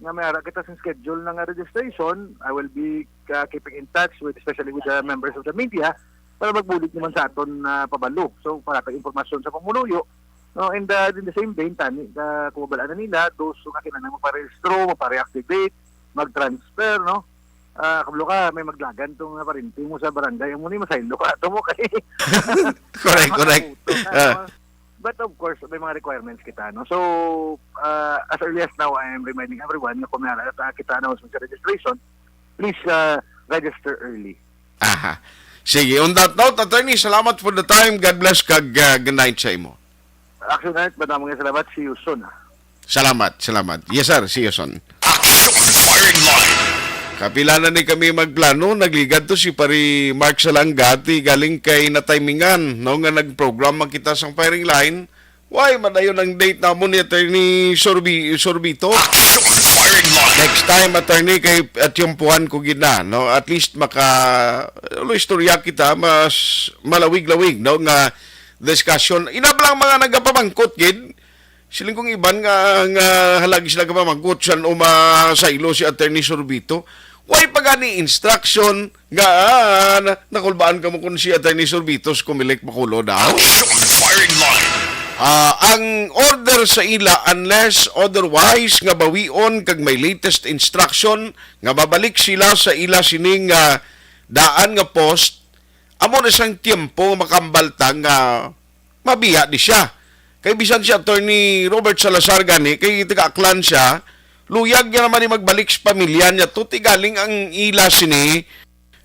nga may ara kita sa schedule nga registration, I will be, uh, keeping in touch with, especially with the members of the media, para magbulig naman sa aton, uh, pabalo. So, para kag impormasyon sa pamuluyo, no? And, uh, in the same vein, tani, uh, kung mabalaan na nila, those nga kinahanglan magparehistro, magpa-reactivate, mag-transfer, no? Ah, kabalo ka, may maglagan tong nga parinti mo sa barangay. Amo ni masaylo ka ato mo kay Correct, correct. makabuto ka, Ah. no? But of course, may mga requirements kita, no? So, uh, as early as now, I am reminding everyone na kung may ara kita announcement sa registration, please, uh, register early. Aha. Sige, on that note, attorney, salamat for the time. God bless kag, uh, good night sa imo. Action Night, madamo nga salamat. See you soon, ah. Salamat, salamat. Yes, sir. See you soon. Action Firing Line. Kapila na ni kami magplano, nagligad to si Pari Mark Salangati, galing kay natimingan, no, nga nagprograma kita sang firing line. Why, madayon ang date namon ni Attorney Sorbi-, Sorbito? Action Firing Line. Next time, attorney, kay at yung puwan ko gid na, no? At least maka, ano, istorya kita, mas malawig-lawig, no? Nga discussion. Ina pa lang mga nagapamangkot gid. Siling kong iban nga, nga halagi sila kapamangkot, siya o masaylo si Attorney Sorbito. Why pa gani instruction nga, ah, na, nakulbaan ka mo kung si Attorney Sorbito sa Comelec Bacolod, ah? Action Firing Line. Ah, ang order sa ila, unless otherwise, nga bawion kag may latest instruction nga mabalik sila sa ila sining, ah, daan nga post, amo na sang tiyempo nga makambal ta nga mabiya di siya. Kay bisan si Attorney Robert Salazar gani, kay taga-Aklan siya, luyag niya naman ni magbalik sa pamilya niya. Tuti galing ang ila sini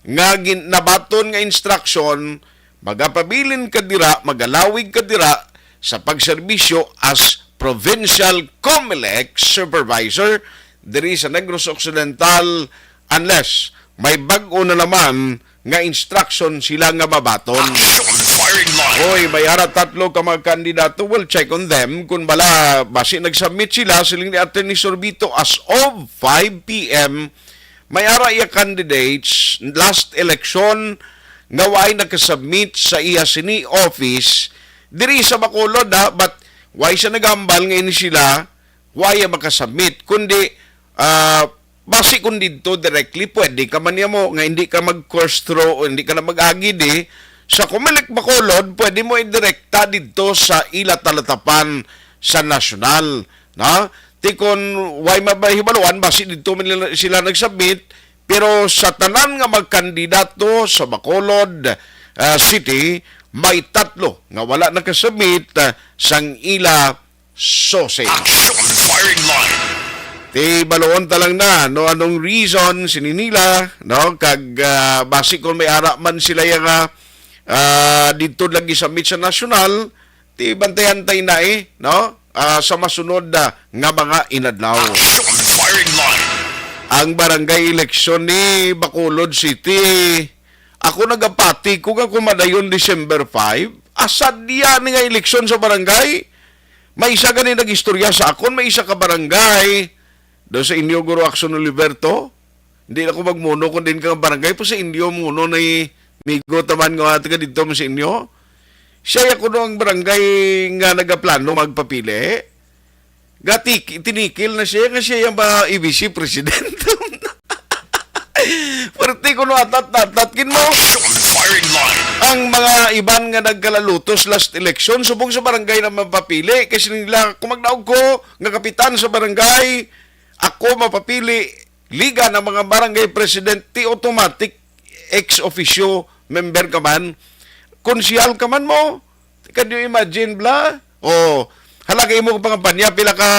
nga gin-, nabaton nga instruction, magapabilin ka dira, magalawig ka dira sa pagserbisyo as Provincial Comelec Supervisor diri sa Negros Occidental, unless may bag-o na naman nga instruction sila nga mabaton. Action Firing Line. Hoy, may ara tatlo ka mga kandidato. We'll check on them. Kung bala, basi nag-submit sila, siling ni Attorney Sorbito, as of five p m, may ara iya candidates, last election, nga way nakasubmit sa iya sini office, diri sa Bacolod, ha, but way siya nagambal nga ini sila, way makasubmit. Kundi, ah, basi kung didto directly, pwede ka man niya mo, nga hindi ka mag-course through o hindi ka na mag-agi di, sa Comelec Bacolod, pwede mo idirekta didto sa ila talatapan sa nasyonal, no? Ti kon way mabahibaluan, basi didto man nila, sila nag-submit, pero sa tanan nga magkandidato sa Bacolod, ah, City, may tatlo nga wala nakasubmit, ah, sang ila sose. Action Firing Line. Ti baloon ta lang na, no, anong reason sini nila, no, kag, ah, basi kung may ara man sila yang, ah, ah, didto lagi submit sa nasyonal, ti bantayan tay na eh, no, ah, sa masunod, ah, nga mga inadlaw. Action Firing Line. Ang barangay eleksyon ni Bacolod City, ako nagapati ko nga kung madayon December five, asa diya ni nga eleksyon sa barangay? May isa gani nag-istorya sa akon, may isa ka barangay. Do sa inyo, Guro Axon Oliverto? Hindi na ko magmuno kung din ka barangay po sa inyo, muno na migo taman nga ate ka dito mo sa inyo. Siya ya kuno ang barangay nga nagaplano magpapili. Gati, tinikil na siya, nga siya yung ba A B C president. Pwerte ko no atat-atat kin mo. Action Firing Line. Ang mga iban nga nagkalalutos last election, subong sa barangay na mapapili, kasi nila, kung magdaog ko, nga kapitan sa barangay, ako mapapili, liga ng mga barangay president, ti automatic ex officio member ka man, konsehal ka man mo. Can you imagine, bla? Oh, hala kay imo pangampanya, pila ka,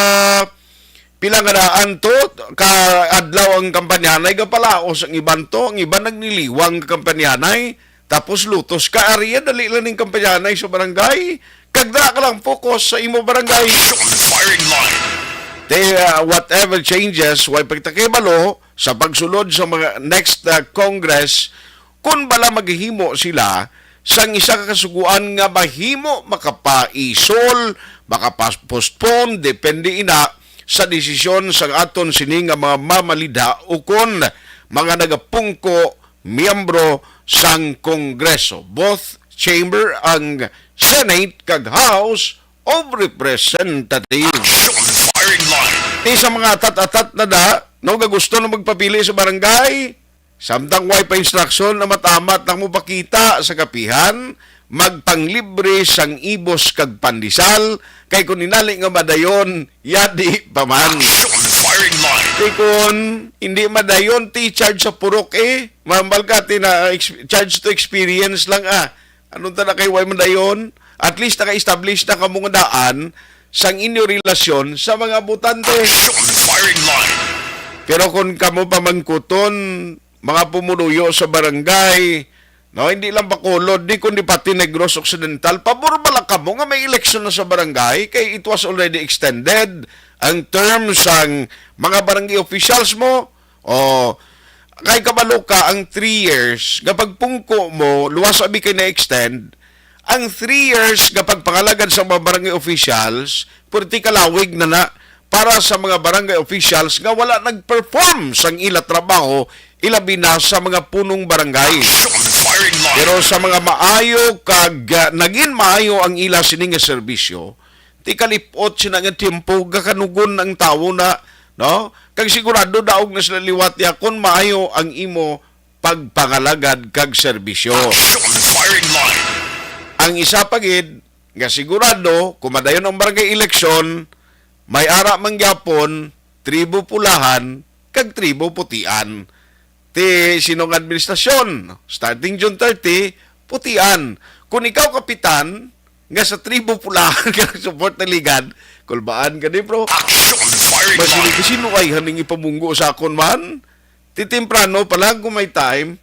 pila nga daan to, ka adlaw ang kampanya, na igapalaos ang iban to, ang iban nagniliwang ka kampanyanay, tapos lutos ka, ariya, dali lang ning kampanyanay sa barangay. Kagda ka lang focus sa imo barangay. Action Firing Line. Te, ah, whatever changes, way pagtakibalo sa pagsulod sa mga next, ah, Congress, kung bala maghimo sila sang isa ka kasugoan nga mahimo makapaisol, makapostpone, depende ina sa desisyon sang aton sini nga mga mamalidha ukon mga nagapungko miyembro sang Kongreso, both chamber, ang Senate kag House of Representatives. Action Firing Line. Ti sa mga atat-atat na da, no, nga gusto na magpapili sa barangay, samtang way pa instruction na matamat ang mupakita sa kapihan, magpanglibre sang ibos kag pandesal, kay kung inali nga madayon, yadi pa man. Action Firing Line. Kay kung hindi madayon, ti charge sa purok eh. Mambal ka, ti na ex-, charge to experience lang ah. Anong ta na kay way madayon? At least naka-establish na kamo nga daan sang inyo relasyon sa mga botante. Action Firing Line. Pero kung kamo pamangkuton, mga pumuluyo sa barangay, no, hindi lang Bacolod, di kundi pati Negros Occidental, pabor ba lang kamo nga may eleksyon na sa barangay? Kay it was already extended ang term sang mga barangay officials mo. O, kay kabalo ka, ang three years nga pagpungko mo, luwas abi kay na-extend, ang three years nga pagpangalagad sa mga barangay officials, purti kalawig na na para sa mga barangay officials nga wala nag-perform sang ila trabaho, ilabi na sa mga punong barangay. Action Firing Line. Pero sa mga maayo kag, ah, naging maayo ang ila sini nga serbisyo, ti kalipot sina nga tiyempo, gakanugon ang tawo na, no? Kag sigurado daog na sila liwat niya kung maayo ang imo pagpangalagad kag serbisyo. Action Firing Line. Ang isa pa gid nga sigurado, kung madayon ang barangay eleksyon, may ara man gyapon tribo pulahan kag tribo putian. Ti sino nga administrasyon, starting June thirty, putian. Kung ikaw kapitan nga sa tribo pulahan ka support na ligad, kulbaan ka di, bro. Action Firing Line. Sino ay haning ipamunggo sa akon man? Ti temprano pa lang kung may time,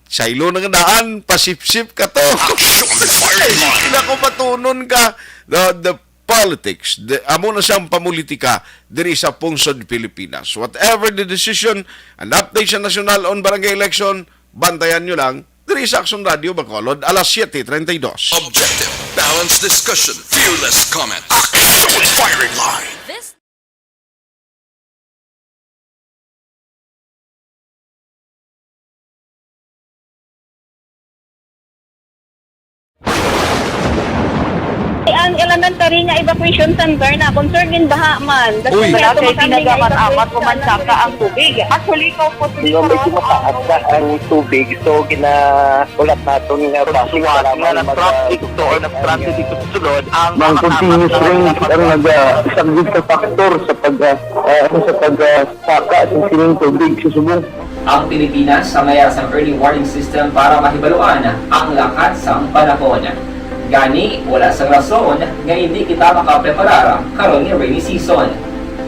saylo na nga daan, pasipsip ka to. Action Firing Line. Nako, matunon ka. The, the politics, the, amo na siyang pamulitika diri sa pungsod Pilipinas. Whatever the decision, an update sa nasyonal on barangay election, bantayan nyo lang diri sa Action Radio Bacolod, alas siete treinta y dos. Objective, balanced discussion, fearless comment. Action Firing Line. This Ang elementary nga evacuation center na concerned in baha man. Uy. Wala kay ginagamit-amat o mansaka ang tubig. Actually, ikaw po, Hindi, medyo mataas na ang tubig. So, gina-, ulat naton nga base nga para nga mag-, nag-traffic to or nag-transit dito sa sulod ang Ang mga continuous kasama rain ang naga-, isa gid ka factor sa pag-, ah, ah, sa pag-, ah, saka sa sining tubig sa subong. Ang Pilipinas sa mayara sang early warning system para mahibaluan ang lakat sang panahon. Gani, wala sang rason nga indi kita makapreparar karon nga rainy season.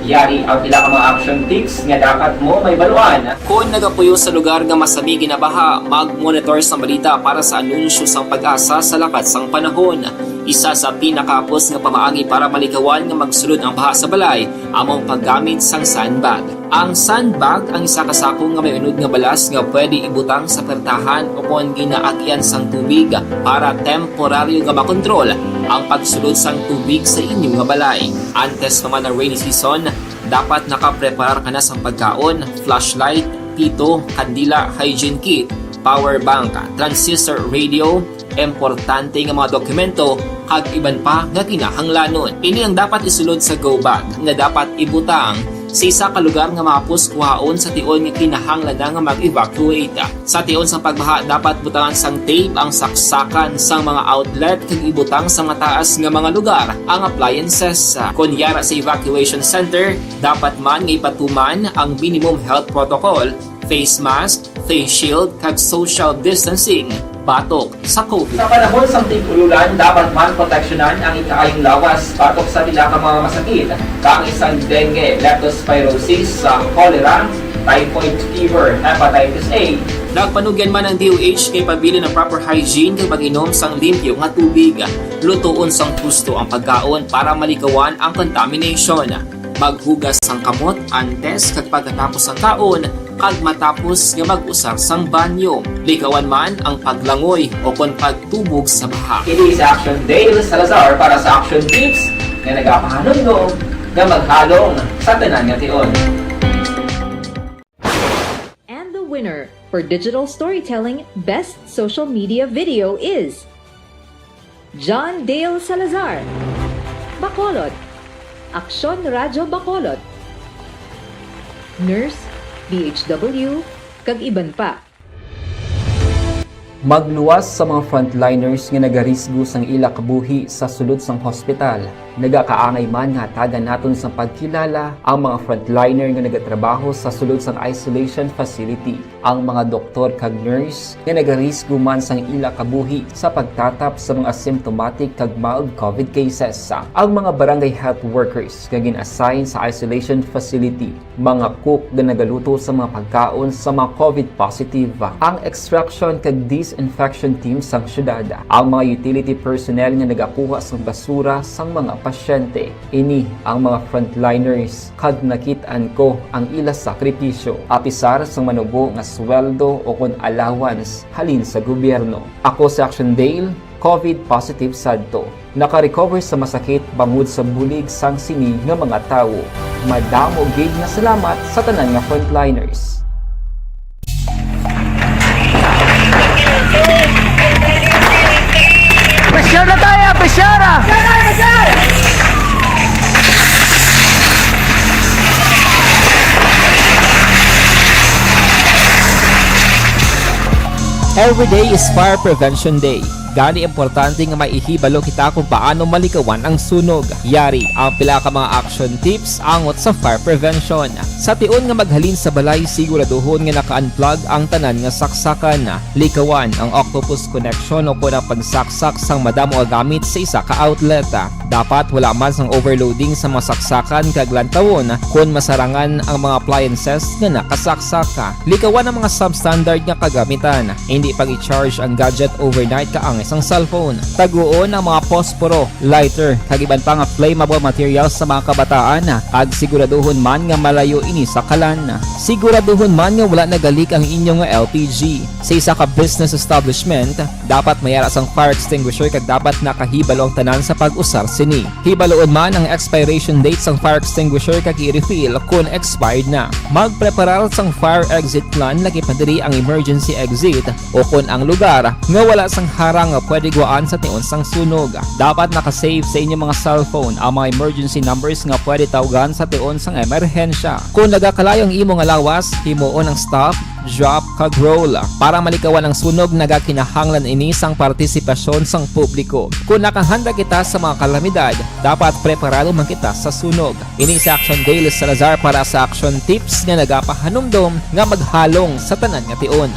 Yari ang pila ka mga action tips nga dapat mo mahibaluan. Kon nagapuyo sa lugar nga masami ginabaha, mag-monitor sang balita para sa anunsyo sang PAGASA sa lakat sang panahon. Isa sa pinakahapos nga pamaagi para malikawan nga magsulod ang baha sa balay amo ang paggamit sang sandbag. Ang sandbag ang isa ka sako nga may unod nga balas nga pwede ibutang sa pertahan o kon ginaagian sang tubig para temporaryo nga makontrol ang pagsulod sang tubig sa inyo nga balay. Antes pa man ang rainy season, dapat nakapreparar ka na sang pagkaon, flashlight, pito, kandila, hygiene kit, power bank, transistor radio, importante nga mga dokumento, kag iban pa nga kinahanglanon. Ini ang dapat isulod sa go bag nga dapat ibutang sa isa ka lugar nga mahapos kuhaon sa tion nga kinahanglan na nga mag-evacuate. Sa tion sang pagbaha, dapat butangan sang tape ang saksakan sang mga outlet kag ibutang sa mataas nga mga lugar ang appliances. Kon yara sa evacuation center, dapat man nga ipatuman ang minimum health protocol, face mask, face shield, kag social distancing batok sa COVID. Sa panahon sang tig-ululan, dapat man proteksyonan ang ikaayong lawas batok sa pila ka mga masakit, kaangay sang dengue, leptospirosis, sa cholera, typhoid fever, hepatitis A. Nagpanugyan man ang D O H kay pabilin ang proper hygiene kag pag-inom sang limpyo nga tubig. Lutoon sang husto ang pagkaon para malikawan ang contamination. Maghugas sang kamot antes kag pagkatapos sang kaon, kag matapos nga mag-usar sang banyo. Likawan man ang paglangoy o kon pagtubog sa baha. Ini si Action Dale Salazar para sa Action Tips nga nagapahanumdom nga maghalong sa tanan nga tion. And the winner for Digital Storytelling Best Social Media Video is John Dale Salazar, Bacolod, Aksyon Radyo Bacolod, Nurse, D H W, kag iban pa. Magluwas sa mga frontliners nga nagarisgo sang ila kabuhi sa sulod sang hospital. Nagakaangay man nga hatagan naton sang pagkilala ang mga frontliner nga nagatrabaho sa sulod sang isolation facility, ang mga doktor kag nurse nga nagarisgo man sang ila kabuhi sa pagtatap sa mga symptomatic kag mild COVID cases, ang mga barangay health workers nga gin-assign sa isolation facility, mga cook nga nagaluto sa mga pagkaon sa mga COVID positive, ang extraction kag disinfection team sang syudad, ang mga utility personnel nga nagakuha sang basura sang mga pasyente. Ini ang mga frontliners, kag nakit-an ko ang ila sakripisyo, apisar sang manubo nga sweldo o kon allowance halin sa gobyerno. Ako si Action Dale, COVID positive sadto. Naka-recover sa masakit bangod sa bulig sang sini nga mga tawo. Madamo gid nga salamat sa tanan nga frontliners. Pressure na tayo! Pressure! Every day is Fire Prevention Day. Gani importante nga may ihibalo kita kung paano malikawan ang sunog. Yari ang pila ka mga action tips angot sa fire prevention. Sa tion nga maghalin sa balay, siguraduhon nga naka-unplug ang tanan nga saksakan. Likawan ang octopus connection o kon ang pagsaksak sang madamo nga gamit sa isa ka outlet. Dapat wala man sang overloading sa mga saksakan kag lantawon kon masarangan ang mga appliances nga nakasaksak. Likawan ang mga substandard nga kagamitan. Indi pag-i-charge ang gadget overnight kaangay sang cellphone. Taguon ang mga posporo, lighter, kag iban pa nga flammable materials sa mga kabataan, kag siguraduhon man nga malayo ini sa kalan. Siguraduhon man nga wala nagalik ang inyo nga L P G. Sa isa ka business establishment, dapat may ara sang fire extinguisher kag dapat nakahibalo ang tanan sa pag-usar sini. Hibaloon man ang expiration date sang fire extinguisher kag i-refill kon expired na. Magpreparar sang fire exit plan, lakip na diri ang emergency exit o kon ang lugar nga wala sang harang nga pwede gwaan sa tion sang sunog. Dapat naka-save sa inyo mga cellphone ang mga emergency numbers nga pwede tawgan sa tion sang emerhensya. Kon nagakalayo ang imo nga lawas, himuon ang stop, drop, kag roll. Para malikawan ang sunog, nagakinahanglan ini sang partisipasyon sang publiko. Kon nakahanda kita sa mga kalamidad, dapat preparado man kita sa sunog. Ini si Action Dale Salazar para sa Action Tips nga nagapahanumdom nga maghalong sa tanan nga tion.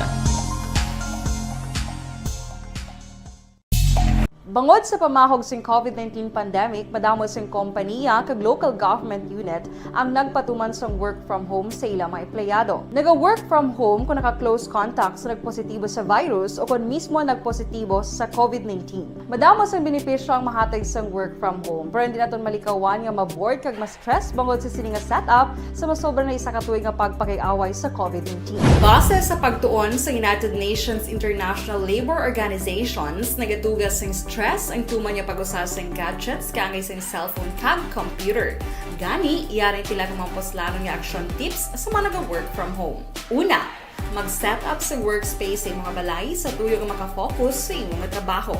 Bangod sa pamahog sing COVID nineteen pandemic, madamo sing kompaniya kag local government unit ang nagpatuman sang work from home sa ila mga empleyado. Naga-work from home kon naka-close contact sa nagpositibo sa virus o kon mismo nagpositibo sa COVID nineteen. Madamo sang benepisyo ang mahatag sang work from home, pero hindi naton malikawan nga ma-bored kag ma-stress bangod sa sini nga setup sa masobra na isa ka tuig nga pagpakig-away sa COVID nineteen. Base sa pagtuon sa United Nations International Labor Organizations, nagatuga sing stress ang tuman nga pag-usa sing gadgets kaangay sing cellphone kag computer. Gani, yari ang pila ka mga puslanon nga action tips sa mga naga-work from home. Una, mag-set up sa workspace sa imo nga balay sa tuyo nga maka-focus sa imo nga trabaho.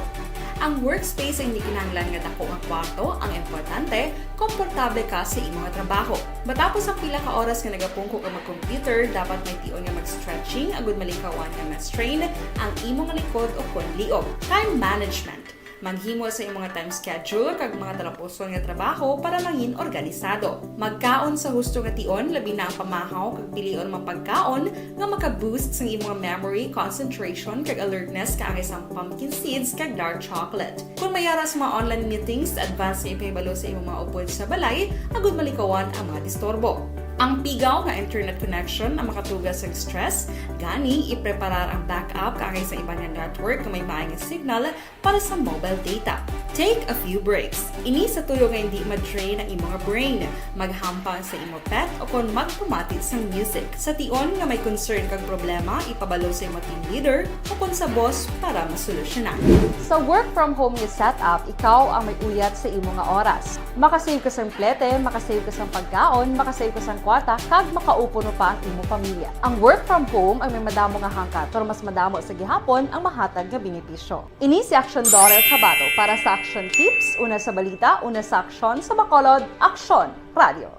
Ang workspace ang hindi kinahanglan nga dako nga kwarto, ang importante, komportable ka sa imo nga trabaho. Matapos ang pila ka oras nga nagapungko ka mag-computer, dapat may tion nga mag-stretching agud malikawan nga ma-strain ang imo nga likod o kon liog. Time management. Maghimo sa imo nga time schedule kag mga talapuson nga trabaho para mangin organisado. Magkaon sa husto nga tion, labi na ang pamahaw kag pilion mga pagkaon nga maka-boost sang imo nga memory, concentration, kag alertness kaangay sang pumpkin seeds kag dark chocolate. Kon may ara sa mga online meetings, advance nga ipahibalo sa imo mga upod sa balay agud malikawan ang mga disturbo. Ang pigaw nga internet connection ang makatuga sang stress, gani ipreparar ang backup kaangay sa iban nga network nga may maay nga signal para sa mobile data. Take a few breaks. Ini sa tuyo nga hindi ma-drain ang imo nga brain. Maghampang sa imo pet o kon magpamati sang music. Sa tion nga may concern kag problema, ipabalo sa imo team leader o kon sa boss para masolusyonan. Sa work from home nga setup, ikaw ang may uyat sa imo nga oras. Makasave ka sang plete, makasave ka sang pagkaon, makasave ka sang kwarta, kag makaupo no pa ang imo pamilya. Ang work from home ang may madamo nga hangkat, pero mas madamo sa gihapon ang mahatag nga benepisyo. Ini si Action Daughter Kabato para sa Action Tips, una sa balita, una sa aksyon, sa Bacolod, Aksyon Radio.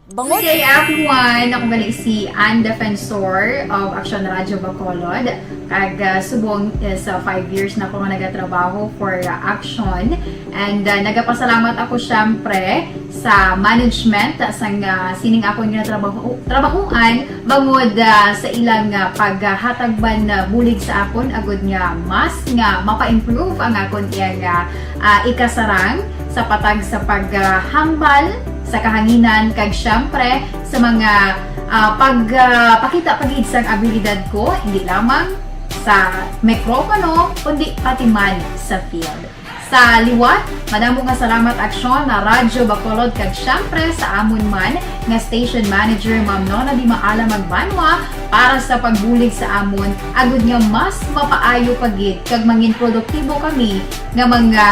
Bangod Good day, everyone! Ako gali si Ann Defensor of Action Radio Bacolod. Kag, ah, subong is, ah, five years na ako nga nagatrabaho for, ah, Action. And, ah, nagapasalamat ako, syempre, sa management, ah, sang, ah, sining akon nga trabaho, trabahuan, bangod, ah, sa ilang, ah, paghatag man, ah, bulig sa akon, agud nga mas nga mapa-improve ang akon iyang, ah, ah, ikasarang sa patag sa paghambal sa kahanginan, kag syempre sa mga, ah, pag, ah, pakita pa gid sang abilidad ko, hindi lamang sa mikropono, kundi pati man sa field. Sa liwat, madamo nga salamat, Aksyon na Radyo Bacolod, kag syempre sa amon man nga station manager, Ma'am Nona Di Maala Magbanwa, para sa pagbulig sa amon, agud nga mas mapaayo pa gid kag mangin produktibo kami nga mga,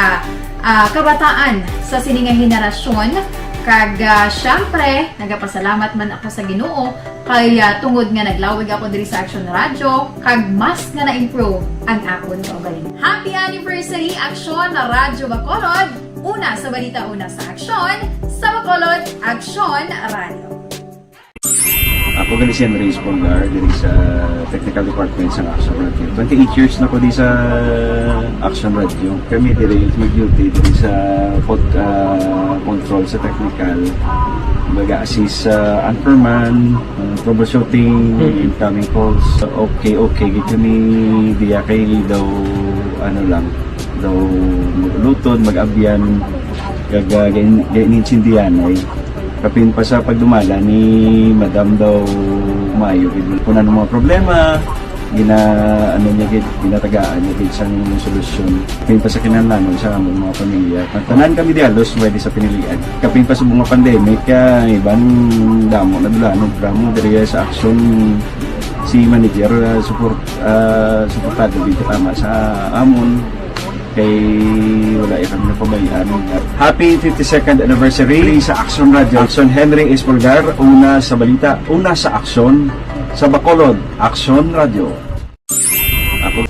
ah, kabataan sa sini nga henerasyon. Kag, ah, syempre, nagapasalamat man ako sa Ginoo kay, ah, tungod nga naglawig ako diri sa Action Radio, kag mas nga na-improve ang akon kaugalingon. Happy anniversary, Aksyon na Radyo Bacolod! Una sa balita, una sa aksyon, sa Bacolod, Aksyon Radio. Ako gali si Henry Espolgar, diri sa Technical Department sa Action Radio. Twenty-eight years na ko di sa Action Radio. Kami diri mag-duty diri sa pod-, ah, control sa technical. Mag-assist sa anchorman, ah, troubleshooting, Mm. incoming calls. Okay, okay, gid kami diya kay daw, ano lang, daw mag-ulutod, mag-abyan, kag, ah, gain-, gain-, intindihan ay. Kapin pa sa pagdumala ni Madam daw maayo gid. Kung ano mga problema, gina-, ano niya gid, ginatagaan niya gid sang solusyon. Kapin pa sa kinahanglanon sa among mga pamilya. Ang tanan kami di halos pwede sa pinilian. Kapin pa sa mga pandemic, ah, iban damo na dula, no, drama diri sa Action si manager, ah, support, ah, suportado gid tama sa amon. Kay wala ya kami napabayaan. Happy fifty-second anniversary sa Action Radio. Action Henry Espolgar, una sa balita, una sa aksyon, sa Bacolod, Action Radio. Ako.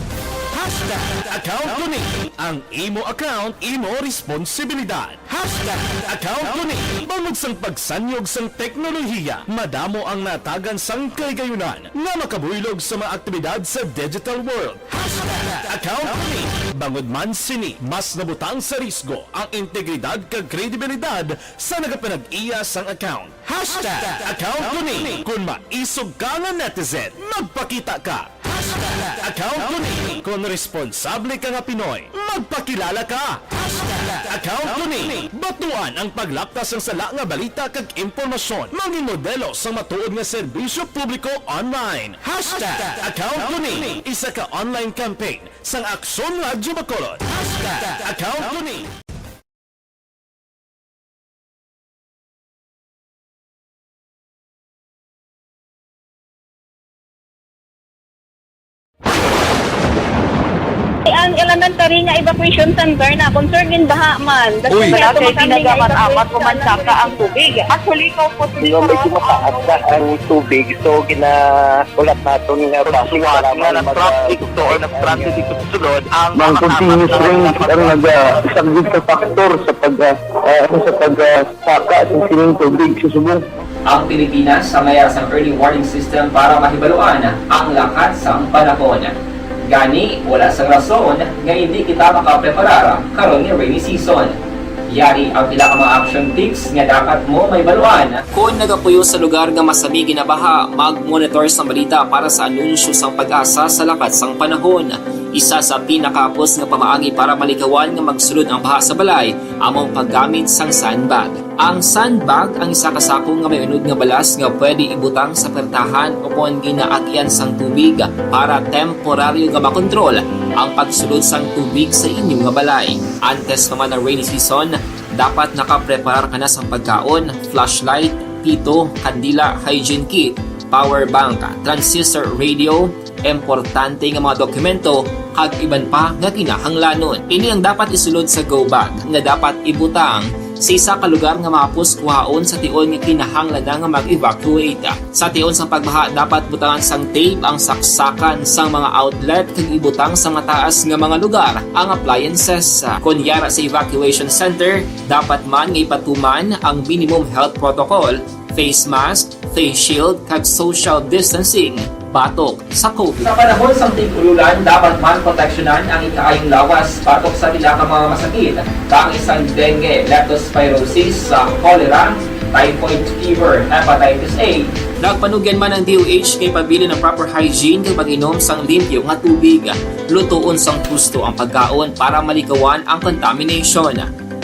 Hashtag account ko ni. Ang imo account, imo responsibilidad. Hashtag account ko ni. Bangod sang pagsanyog sang teknolohiya, madamo ang natagan sang kahigayunan nga makabuylog sa mga aktibidad sa digital world. Hashtag account ko ni. Bangod man sini, mas nabutang sa risgo ang integridad kag kredibilidad sa nagapanag-iya sang account. Hashtag account ko ni. Kung maisog ka nga netizen, magpakita ka. Hashtag account ko ni. Kung responsable ka nga Pinoy, magpakilala ka. Hashtag account ko ni. Batuan ang paglapta sang sala nga balita kag impormasyon. Mangin modelo sang matuod nga serbisyo publiko online. Hashtag account ko ni. Isa ka online campaign sang Aksyon Radyo Bacolod. Hashtag account ko ni. Ang elementary nga evacuation center na concern in baha man. Uy. Wala kay ginagamit-amat ko man saka ang tubig. Actually, ko po Medyo mataas na ang tubig, so gina-, ulat naton nga base para nga mag-, na-traffic to or na-stranded dito sa sulod ang mga continuous rain ang nag-, ah, isang big factor sa pag, ah, ah, sa pag, ah, saka sa sining tubig sa subong. Ang Pilipinas ang may sang early warning system para mahibaluan ang lakat sang panahon. Gani, wala sang rason nga hindi kita makapreparar karon nga rainy season. Yari ang pila ka mga action tips nga dapat mo mahibaluan. Kon nagapuyo sa lugar nga masami ginabaha, mag-monitor sang balita para sa anunsyo sang PAGASA sa lakat sang panahon. Isa sa pinakahapos nga pamaagi para malikawan nga magsulod ang baha sa balay amo ang paggamit sang sandbag. Ang sandbag ang isa ka sako nga may unod nga balas nga pwede ibutang sa pertahan o kon ginaagian sang tubig para temporaryo nga makontrol ang pagsulod sang tubig sa inyo nga balay. Antes pa man ang rainy season, dapat nakapreparar ka na sang pagkaon, flashlight, pito, kandila, hygiene kit, power bank, transistor radio, importante nga mga dokumento, kag iban pa nga kinahanglanon. Ini ang dapat isulod sa go bag nga dapat ibutang sa isa ka lugar nga mahapos kuhaon sa tion nga kinahanglan na nga mag-evacuate. Sa tion sang pagbaha, dapat butangan sang tape ang saksakan sang mga outlet kag ibutang sa mataas nga mga lugar ang appliances. Kon yara sa evacuation center, dapat man nga ipatuman ang minimum health protocol, face mask, face shield, kag social distancing batok sa COVID. Sa panahon sang tig-ululan, dapat man proteksyonan ang ikaayong lawas batok sa pila ka mga masakit, kaangay sang dengue, leptospirosis, sa cholera, typhoid fever, hepatitis A. Nagpanugyan man ang D O H nga ipabilin ang proper hygiene kag pag-inom sang limpyo nga tubig. Lutoon sang husto ang pagkaon para malikawan ang contamination.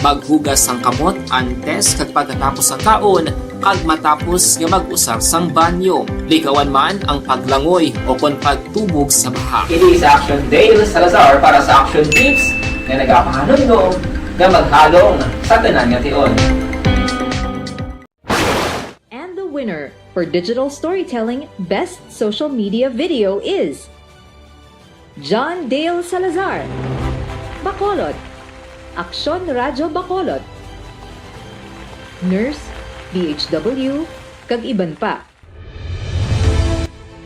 Maghugas sang kamot antes kag pagkatapos sang kaon kag matapos nga mag-usar sang banyo. Likawan man ang paglangoy o kon pagtubog sa baha. Ini sa Action Dale Salazar para sa Action Tips nga nagapahanumdom nga maghalong sa tanan nga tion. And the winner for Digital Storytelling Best Social Media Video is John Dale Salazar, Bacolod, Aksyon Radyo Bacolod, Nurse, D H W, kag iban pa.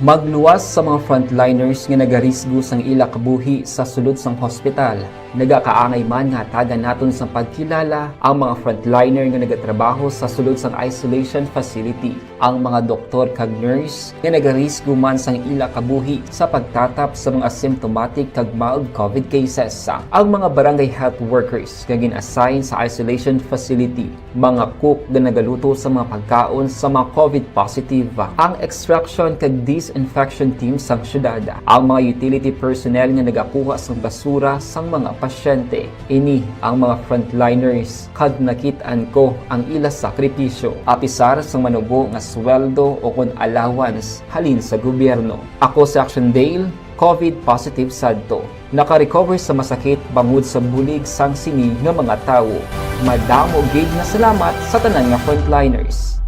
Magluwas sa mga frontliners nga nagarisgo sang ila kabuhi sa sulod sang hospital. Nagakaangay man nga hatagan naton sang pagkilala ang mga frontliner nga nagatrabaho sa sulod sang isolation facility. Ang mga doktor kag nurse nga nagarisgo man sang ila kabuhi sa pagtatap sa mga symptomatic kag mild COVID cases. Ang mga barangay health workers nga gin-assign sa isolation facility, mga cook nga nagaluto sa mga pagkaon sa mga COVID positive, ang extraction kag disinfection team sang syudad, ang mga utility personnel nga nagakuha sang basura sang mga pasyente. Ini ang mga frontliners, kag nakit-an ko ang ila sakripisyo, apisar sang manubo nga sweldo o kon allowance halin sa gobyerno. Ako si Action Dale, COVID positive sadto. Naka-recover sa masakit bangod sa bulig sang sini nga mga tawo. Madamo gid nga salamat sa tanan nga frontliners.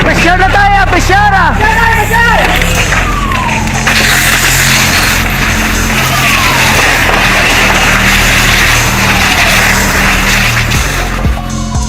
Pressure na tayo! Pressure!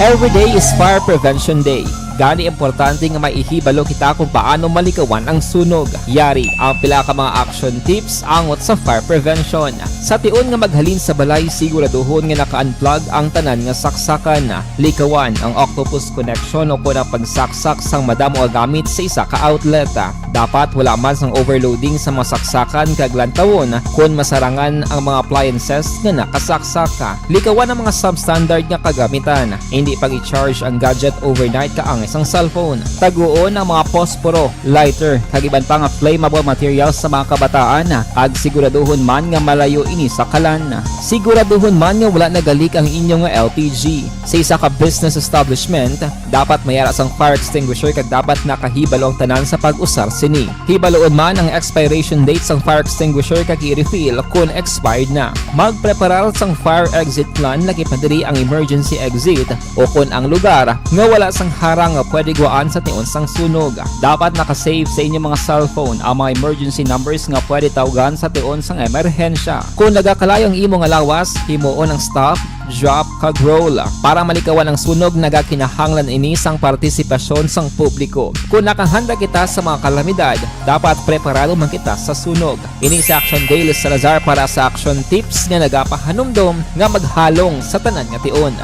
Every day is Fire Prevention Day. Gani importante nga maihibalo kita kung paano malikawan ang sunog. Yari ang pila ka mga action tips angot sa fire prevention. Sa tion nga maghalin sa balay, siguraduhon nga naka-unplug ang tanan nga saksakan. Likawan ang octopus connection o kon ang pagsaksak sang madamo nga gamit sa isa ka outlet. Dapat wala man sang overloading sa mga saksakan kag lantawon kon masarangan ang mga appliances nga nakasaksak. Likawan ang mga substandard nga kagamitan. Indi pag-i-charge ang gadget overnight kaangay sang cellphone. Taguon ang mga posporo, lighter, kag iban pa nga flammable materials sa mga kabataan, kag siguraduhon man nga malayo ini sa kalan. Siguraduhon man nga wala nagalik ang inyo nga L P G. Sa isa ka business establishment, dapat may ara sang fire extinguisher kag dapat nakahibalo ang tanan sa pag-usar sini. Hibaloon man ang expiration date sang fire extinguisher kag i-refill kon expired na. Magpreparar sang fire exit plan, lakip na diri ang emergency exit o kon ang lugar nga wala sang harang nga pwede guwaan sa tion sang sunog. Dapat naka-save sa inyo mga cellphone ang mga emergency numbers nga pwede tawgan sa tion sang emerhensya. Kon nagakalayo ang imo nga lawas, himuon ang stop, drop, kag roll. Para malikawan ang sunog, nagakinahanglan ini sang partisipasyon sang publiko. Kon nakahanda kita sa mga kalamidad, dapat preparado man kita sa sunog. Ini si Action Dale Salazar para sa Action Tips nga nagapahanumdom nga maghalong sa tanan nga tion.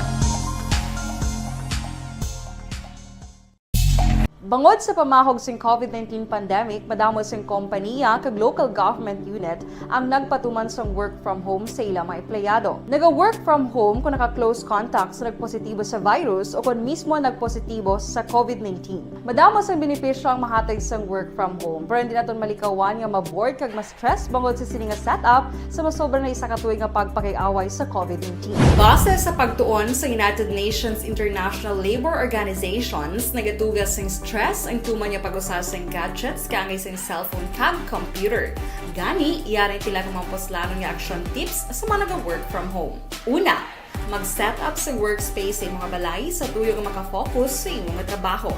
Bangod sa pamahog sing COVID nineteen pandemic, madamo sing kompaniya kag local government unit ang nagpatuman sang work from home sa ila mga empleyado. Naga-work from home kung naka-close contact sa nagpositibo sa virus o kon mismo nagpositibo sa COVID nineteen. Madamo sang benepisyo ang mahatag sang work from home, pero hindi naton malikawan nga ma-bored kag ma-stress bangod sa sini nga setup sa masobra na isa ka tuig nga pagpakig-away sa COVID nineteen. Base sa pagtuon sa United Nations International Labour Organizations, nagatuga sing stress ang tuman nga pag-usa sing gadgets kaangay sing cellphone kag computer. Gani, yari ang pila ka mga puslanon nga action tips sa mga naga-work from home. Una, mag-set up sa workspace sa imong balay sa tuyo nga makafocus sa imong trabaho.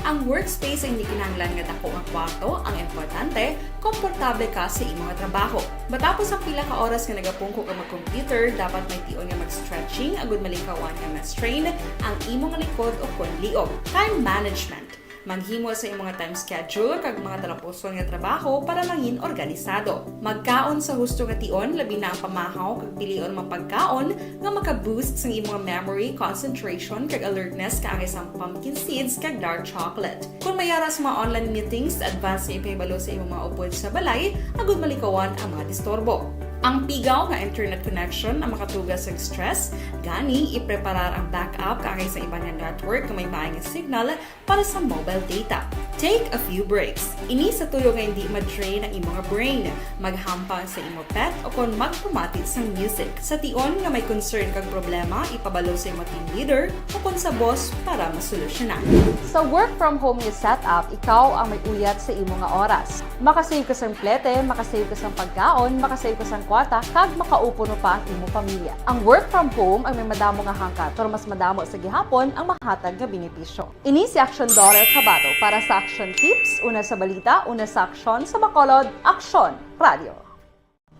Ang workspace ay hindi kinahanglan nga dako nga kwarto, ang importante, komportable ka sa imong trabaho. Matapos ang pila ka oras nga nagapungko ka mag-computer, dapat may tion nga mag-stretching agud malikawan nga ma-strain ang imong likod o kon liog. Time management. Maghimo sa imong time schedule kag mga talapuson nga trabaho para mangin organisado. Magkaon sa husto nga tion, labi na ang pamahaw kag pilion mga pagkaon nga maka-boost sang imong memory, concentration, kag alertness kaangay sang pumpkin seeds kag dark chocolate. Kung may ara sa mga online meetings, advance nga ipahibalo sa imong mga upod sa balay agud malikawan ang mga disturbo. Ang pigaw nga internet connection ang makatuga sa stress, gani ipreparar ang backup kaangay sa iban nga network nga may maayong signal para sa mobile data. Take a few breaks. Ini sa tuyo nga hindi ma-drain ang imong brain. Maghampang sa imo pet o kon magpamati sang music. Sa tion nga may concern kag problema, ipabalo sa imo team leader o kon sa boss para masolusyonan. Sa work from home nga setup, ikaw ang may uyat sa imo nga oras. Makasave ka sang plete, makasave ka sang pagkaon, makasave ka sang kwarta, kag makaupo no pa ang imo pamilya. Ang work from home ang may madamo nga hangkat, pero mas madamo sa gihapon ang mahatag nga benepisyo. Ini si Action Daughter Kabato para sa Action Tips, una sa balita, una sa aksyon, sa Bacolod, Aksyon Radio.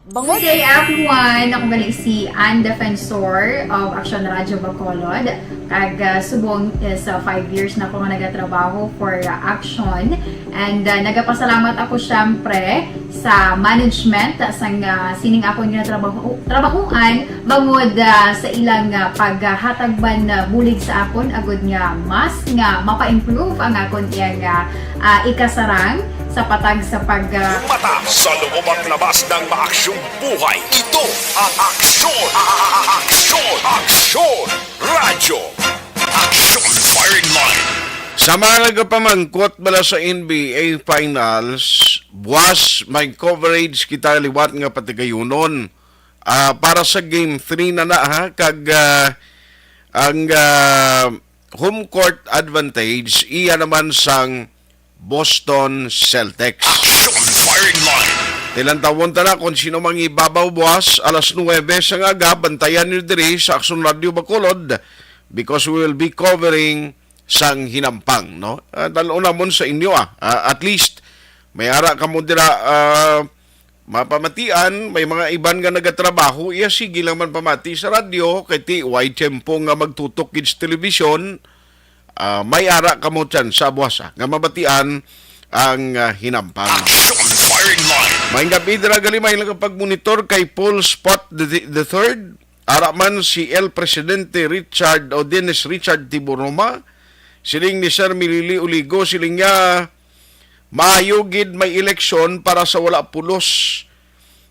Bangod Good day, everyone! Ako gali si Ann Defensor of Action Radio Bacolod. Kag, ah, subong is, ah, five years na ako nga nagatrabaho for, ah, Action. And, ah, nagapasalamat ako, syempre, sa management, ah, sang, ah, sining akon nga trabaho, trabahuan, bangod, ah, sa ilang, ah, paghatag man, ah, bulig sa akon, agud nga mas nga mapa-improve ang akon iyang, ah, ah, ikasarang sa patag sa pag, ah, Mata sa loob at labas ng maaksyong buhay. Ito ang aksyon, a-, a-, a-, aksyon, aksyon, radyo, aksyon, firing line. Sa mga nagapamangkot bala sa N B A Finals, buwas may coverage kita liwat nga patigayunon. Ah, para sa Game three na na, ha, kag, ah, ang, ah, home court advantage iya naman sang Boston Celtics. Action firing line. Tilantawon ta na kung sino mangibabaw buwas alas nuwebe sa nga aga. Bantayan niyo diri sa Action Radio Bacolod because we will be covering sang hinampang, no? Ah, dal-on namon sa inyo, ah. Ah, at least may ara kamo dira, ah, mapamatian, may mga iban nga nagatrabaho, iya sige lang man pamati sa radyo, kay ti way tiyempo nga magtutok gid sa telebisyon, ah, may ara kamo tsansa buwas, ah, nga mabatian ang, ah, hinampang. Action firing line. May gabi dira gali, may lang pagmonitor kay Paul Spot the, the third. Ara man si El Presidente Richard o Dennis Richard Tiburoma, siling ni Sir Milili Uligo, siling niya, maayo gid may eleksyon para sa wala pulos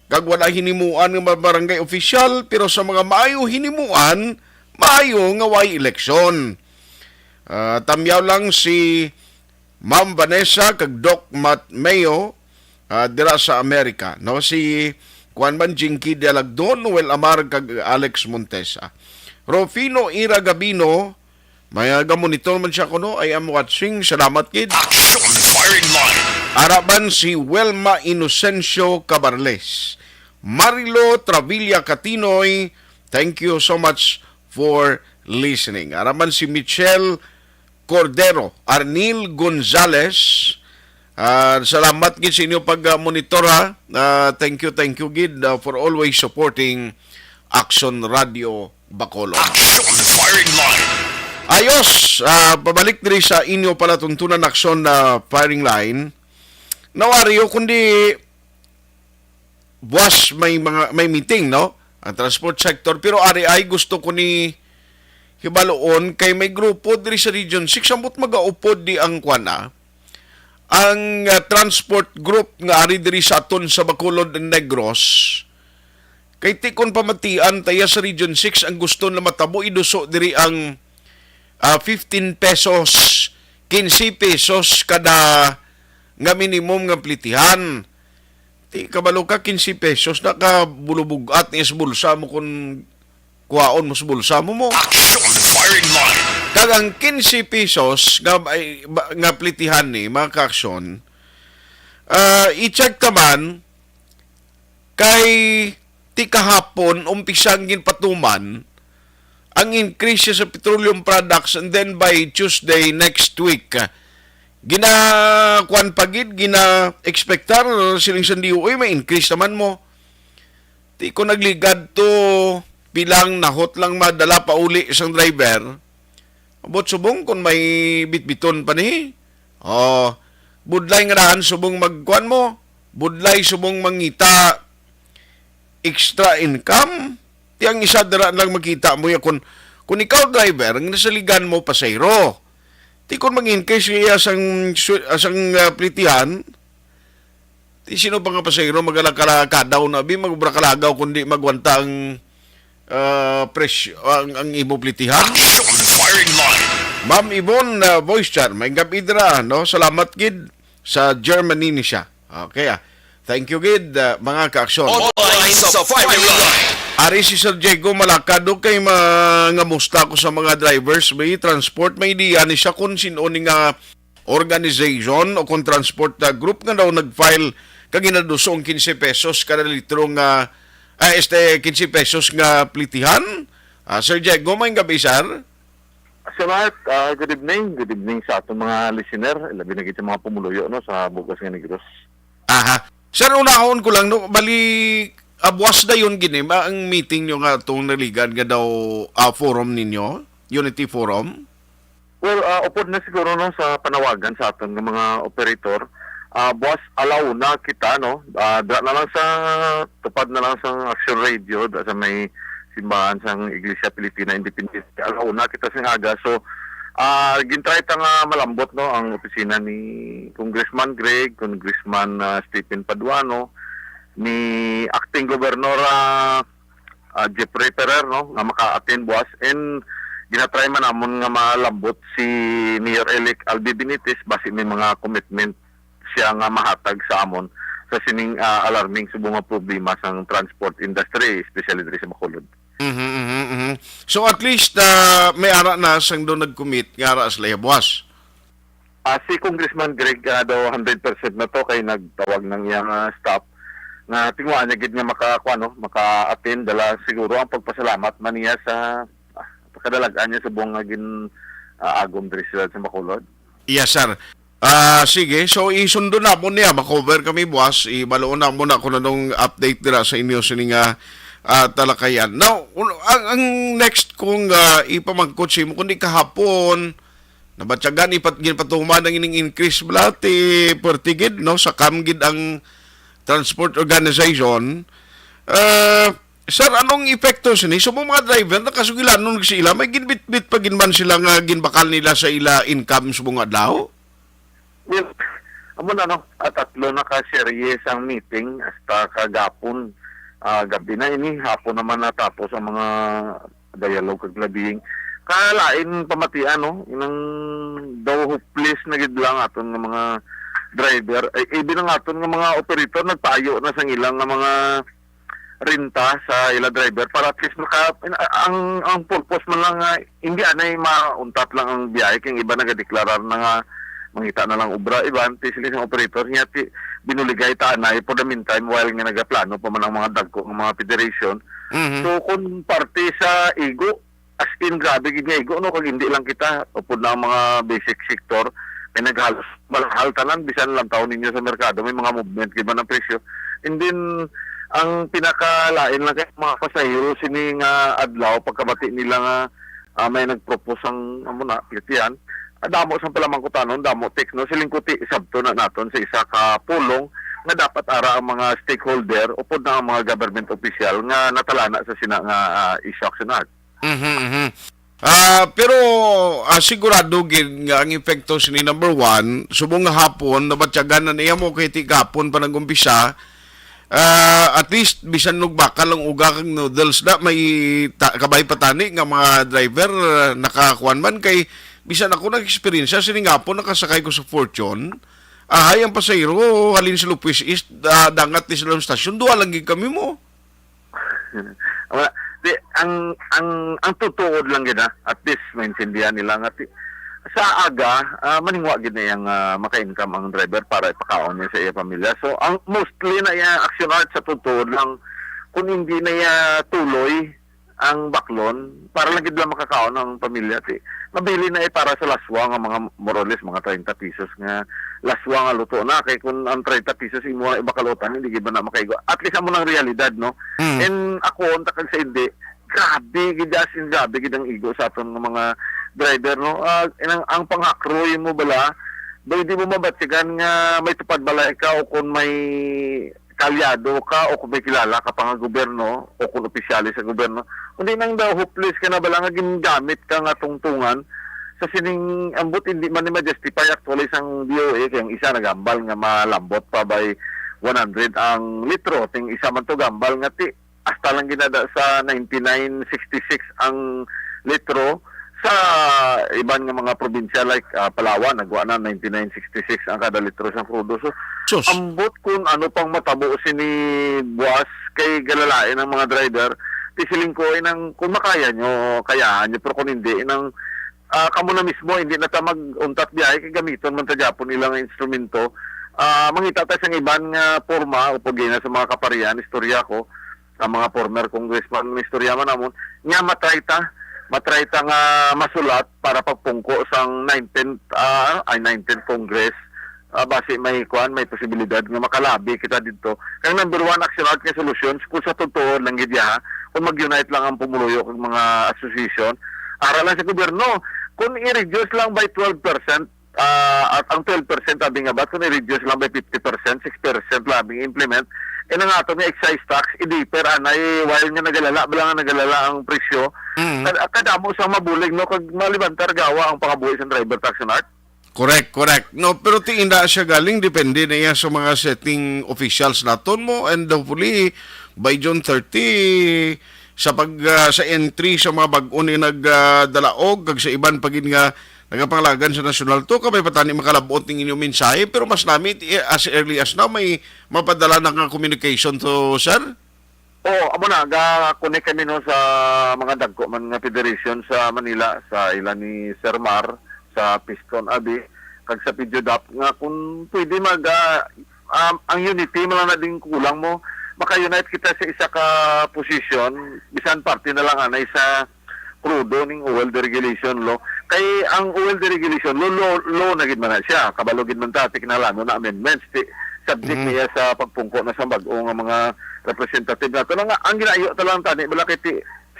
kag wala hinimuan nga mga barangay official, pero sa mga maayo hinimuan, maayo nga way eleksyon. Ah, tamyaw lang si Ma'am Vanessa kag Doc Matt Mayo, ah, dira sa Amerika, no? Si kuan man, Jinky Delagdo, Noel Amar kag Alex Montesa. Rufino Ira Gabino, may, ah, gamonitor man siya kuno, "I am watching, salamat gid." Action firing line. Ara man si Wilma Inocencio Cabarles. Marilo Travilla Catinoy, thank you so much for listening. Ara man si Michelle Cordero, Arnil Gonzalez, ah, salamat gid sa inyo pag, ah, monitor, ha. Ah, thank you, thank you gid, ah, for always supporting Action Radio Bacolod. Action firing line. Ayos, ah, pabalik diri sa inyo palatuntunan Action, ah, firing line. Nawario, kundi buwas may mga, may meeting, no? Ang transport sector. Pero ari ay gusto ko ni Hibaluon kay may grupo diri sa Region six, ambot magaupod di ang kwan, ah, ang, ah, transport group nga ari diri sa aton sa Bacolod and Negros. Kay ti kon pamatian ta iya sa Region six, ang gusto na matabo iduso diri ang, ah, fifteen pesos, quince pesos kada nga minimum nga plitihan. Ti kabalo ka, quince pesos na ka bulubug-at ni sa bulsa mo kung kuhaon mo sa bulsa mo mo. Action Firing Line. Kag ang quince pesos nga, ay, ba, nga plitihan ni, mga ka-aksyon, ah, i-check ta man kay ti kahapon, umpisang ginpatuman ang increase sa petroleum products, and then by Tuesday next week, ah, gina-, kuwan pa gid, gina-expectar siling sa D O A, may increase naman mo. Ti ko nagligad to, pilang nahot lang madala pa uli sang driver. Ambot subong kung may bitbiton pa ni. Oh, budlay nga daan subong magkuan mo. Budlay subong mangita extra income. Ti ang isa dira lang makita mo ya kung, kung ikaw driver, ang nasaligan mo pasahero. Ti kung mag-increase iya sang swi-, sang, ah, plitihan, ti sino pa nga pasahero magalakala kadaw na bi, magubra kalagaw kundi magwanta ang, ah, presyo, ang, ang imo plitihan? Action Firing Line. Ma'am Yvonne, ah, voice chat, may gabi dira, no? Salamat gid sa Germany ni siya. Okay, ah. Thank you gid, ah, mga ka-aksyon. Online sa Firing Line. Ari si Sir Diego Malacado kay mangamusta ko sa mga drivers, may transport, may idea ni siya kung sino ni nga organization o kung transport, ah, group nga daw nag-file kag ginaduso ang quince pesos kada litro nga, ah, este, quince pesos nga plitihan. Ah, Sir Diego, may gabi, sir. Sir Mark, ah, good evening. Good evening sa atong mga listener, labi na gid sa mga pumuluyo, no, sa Bugas nga Negros. Aha. Sir, unahon ko lang, no, bali, ah, buwas dayon gini, ma-, ang meeting nyo nga itong naligan nga daw, ah, forum ninyo, Unity Forum? Well, ah, upod na siguro, no, sa panawagan sa aton nga mga operator, ah, buwas alauna kita, no, ah, dra na lang sa tupad na lang sa Action Radio, da sa may simbahan sang Iglesia Pilipina Independiente. Alauna kita sing aga. So, ah, gintry ta nga malambot, no, ang opisina ni Congressman Greg, Congressman, ah, Stephen Paduano, ni Acting Governor, ah, ah, Jeffrey Ferrer, no, nga maka-attend buwas. And ginatry man namon nga malambot si Mayor-elect Albi Benitez basi may mga commitment siya nga mahatag sa amon sa sining, ah, alarming subong nga problema sang transport industry, especially diri sa Bacolod. Mhm, mhm, mhm. So, at least, ah, may ara na sang do nag-commit nga ara sila buwas. Ah, si Congressman Greg, ah, daw hundred percent na to kay nagtawag ng iyang, ah, staff nga tinguhaan niya gid nga maka, kuwan, no, maka-attend. Dala siguro ang pagpasalamat man niya sa, ah, kadalagan niya subong nga gin, ah, agom diri sila sa Bacolod. Yes, sir. Ah, sige. So, isundo na mo niya. Makover kami, buwas. Ibaloon na mo na kung anong update dira sa inyo sini nga, ah, talakayan. Now, un-, ang, ang next kong, ah, ipamangkot sa imo, kundi kahapon, nabatyagan, ipat-, ginpatuman ang ining increase, bala, ti, perti gid, no? Sa kam gid ang transport organization. Ah, sir, anong epekto sini? So, mga driver, nakasugilanon sila, may ginbitbit pa gid man sila nga ginbakal nila sa ila income sa mga adlaw? Well, amo na, no, at tatlo na ka series ang meeting hasta kagapon. Ah, gabi na ini, hapon naman natapos ang mga dialogue kag lobbying. Kalain pamatian, no, inang daw hopeless na gid lang aton nga mga driver. Ay, even ang aton nga mga operator nagpaayo na sang ilang nga mga renta sa ila driver para at least maka, ang, ang purpose man lang nga hindi anay mauntat lang ang biyahe, kay ang iba nagadeklarar na nga mangita na lang obra, iban ti sila sang operator niya ti binuligay ta anay for the meantime while nga nagaplano pa man ang mga dagko nga mga federation. Mhm. So kung parte sa igo, as in, grabe gid nga igo, no, kag hindi lang kita, upod na ang mga basic sector, kay naghalos malahal tanan, bisan lang taon ninyo sa merkado, may mga movement gid man ang presyo. And then, ang pinakalain lang kay mga pasahero sini nga adlaw, pagkabati nila nga, ah, may nagpropose ang, amo na, plitihan, ah, damo sang palamangkutanon, damo text, no, siling kuti, sabto na naton sa isa ka pulong nga dapat ara ang mga stakeholder, upod na ang mga government official nga natalana sa sina nga, ah, issue, Action Art. Mhm, mhm. Ah, pero, ah, sigurado gid nga ang epekto sini, number one, subong nga hapon, nabatyagan na niya mo kay ti gahapon pa nag-umpisa. Ah, at least, bisan nugbakal ang uga kag noodles na, may ta-, kabay pa tani nga mga driver, ah, nakakuan man kay bisan ako nag-eksperyensya, sining hapon nakasakay ko sa Fortune. Ahay ang pasahero, halin sa Lopez East, ah, dangat ni sa stasyon, duha lang gid kami mo. Wala. Di, ang, ang, ang tutuod lang gid, ha, at least maintindihan nila nga ti-, sa aga, ah, maningwa gid na yang, ah, maka-income ang driver para ipakaon niya sa iya pamilya. So, ang mostly na iya action art sa tutuod lang, kung hindi na iya tuloy ang baklon, para lang gid lang makakaon ang pamilya, ti, mabili na, eh, para sa laswa nga mga, more or less, mga treinta pesos nga laswa nga luto na. Kay kung ang treinta pesos imo na ibakalutan, hindi gid ba na makaigo? At least amo nang realidad, no? Mm. And ako, unta kag sa hindi, grabe gid, as in, grabe gid ang igo sa aton nga mga driver, no? Ah, ang, ang panghakroy mo bala, daw di mo mabatyagan nga may tupad balay ka o kung may kalyado ka o kung may kilala ka pa nga gobyerno o kung opisyales sa gobyerno, kundi nang daw hopeless ka na bala nga ginagamit ka nga tungtungan sa sining ambot, hindi man ni ma-justify actually sang D O A, kay ang isa nagambal nga malambot pa by one hundred ang litro, ting isa man to gambal nga ti hasta lang ginada sa ninety-nine sixty-six ang litro. Sa iban nga mga probinsya like, ah, Palawan, nagwa na ninety-nine sixty-six ang kada litro sang krudo. So, Sus. Ambot kung ano pang matabo sini buwas kay galalain ang mga driver. Ti siling ko, inang, kung makaya nyo, kayaan nyo, pero kung hindi, inang, ah, kamo na mismo, hindi na ta mag-untat biyahe kay gamiton man ta gyapon nila nga instrumento. Ah, mangita ta sang iban nga porma, upod gina sa mga kaparian, istorya ko, ang mga former congressman, istorya man namon, nga matry ta, matry ta nga masulat para pagpungko sang nineteenth, ah, ay, nineteenth Congress. Ah, basi may, kuan, may posibilidad nga makalabi kita didto. Kay number one action art nga solusyon, kung sa totoo lang gid, ha, kung mag-unite lang ang pumuluyo kag mga association, ara lang sa gobyerno, kung i-reduce lang by twelve percent, ah, at ang twelve percent abi nga bat, kung i-reduce lang by fifty percent, six percent lang abi implement, eh, ang ato nga excise tax, i-defer anay, while nga nagalala, bala nga nagalala ang presyo, Mm. kad-, kadamo sang mabulig, no, kag malibantar gawa ang pangabuhi sa driver tax, Nart. Correct, correct. No, pero tingin na siya galing, depende na iya sa mga setting officials naton mo, and hopefully, by June thirty, sa pag, ah, sa entry sa mga bag-o ni nag, ah, dalaog, kag sa iban pa gid nga nagapanglagan sa nasyonal to, kabay pa tani makalabot ning inyong mensahe, pero mas nami, eh, as early as now, may mapadala na nga communication to, sir? Oo, amo na, ga-connect kami, no, sa mga dagko man nga federation sa Manila, sa ila ni Sir Mar, sa Piston Abi, kag sa Pidjodap, nga kung pwede mag, ah, um, ang unity man lang na din kulang mo, maka-unite kita sa isa ka position, bisan parte na lang anay sa krudo ning oil deregulation law. Kay ang oil deregulation law, law, law na gid man na siya. Kabalo gid man ta, ti kinahanglan na amendments. Ti, subject Mhm. niya sa pagpungko na sa bag-o nga mga representative nato. Nga, ang ginaayo ta lang tani, bala kay ti,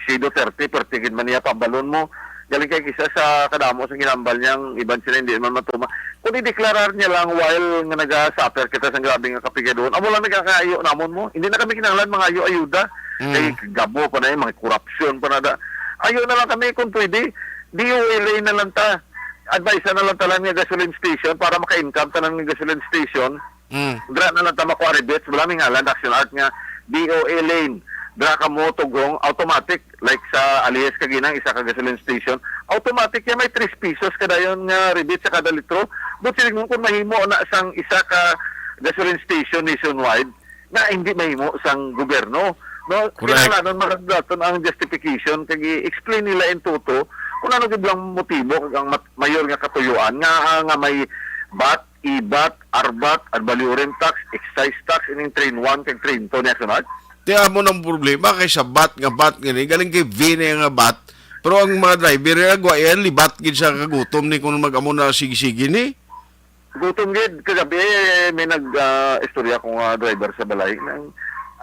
si Duterte, perti gid man niya pambalon mo. Galing kay kisa sa kadamo sa ginambal niyang iban sila hindi man matuma. Kung i-deklarar niya lang while nga naga-suffer kita sa grabe nga kapigadon, amo lang nagakaayo namon mo. Hindi na kami kinahanglan mga ayo ayuda. Mm. Kay gabo pa na yung mga korupsyon pa na da. Ayo na lang kami kung pwede. D O A lane na lang ta. Advice na lang talan nga gasoline station para maka-income tanan nga gasoline station. Mm. Dra na lang ta makuha rebates. Wala may ngalan, action art nga D O A lane. Dra ka mo tugong automatic. Like sa Alias Kaginang, isa ka gasoline station. Automatic yan, may three pesos kadayon nga rebate sa kada litro. But siling mo kung mahimo na sang isa ka gasoline station nationwide, na hindi mahimo sang gobyerno, no? Correct. Kinahanglanon maradlaton ang justification kag i-explain nila in toto kung ano gid lang motibo kag ang mat-, mayor nga katuyuan nga, ah, nga may bat, ibat, arbat, arbalurin tax, excise tax, ining train one kag train two ni Asunod. Ti amo nang problema kay sa bat nga bat nga ni, galing kay V na nga bat. Pero ang mga driver nila, gwa yan, libat gid sa kagutom ni kung mag-amo na sige-sige ni. Gutom gid, kagabi, eh, may nag, ah, istorya ko nga driver sa balay. Nang,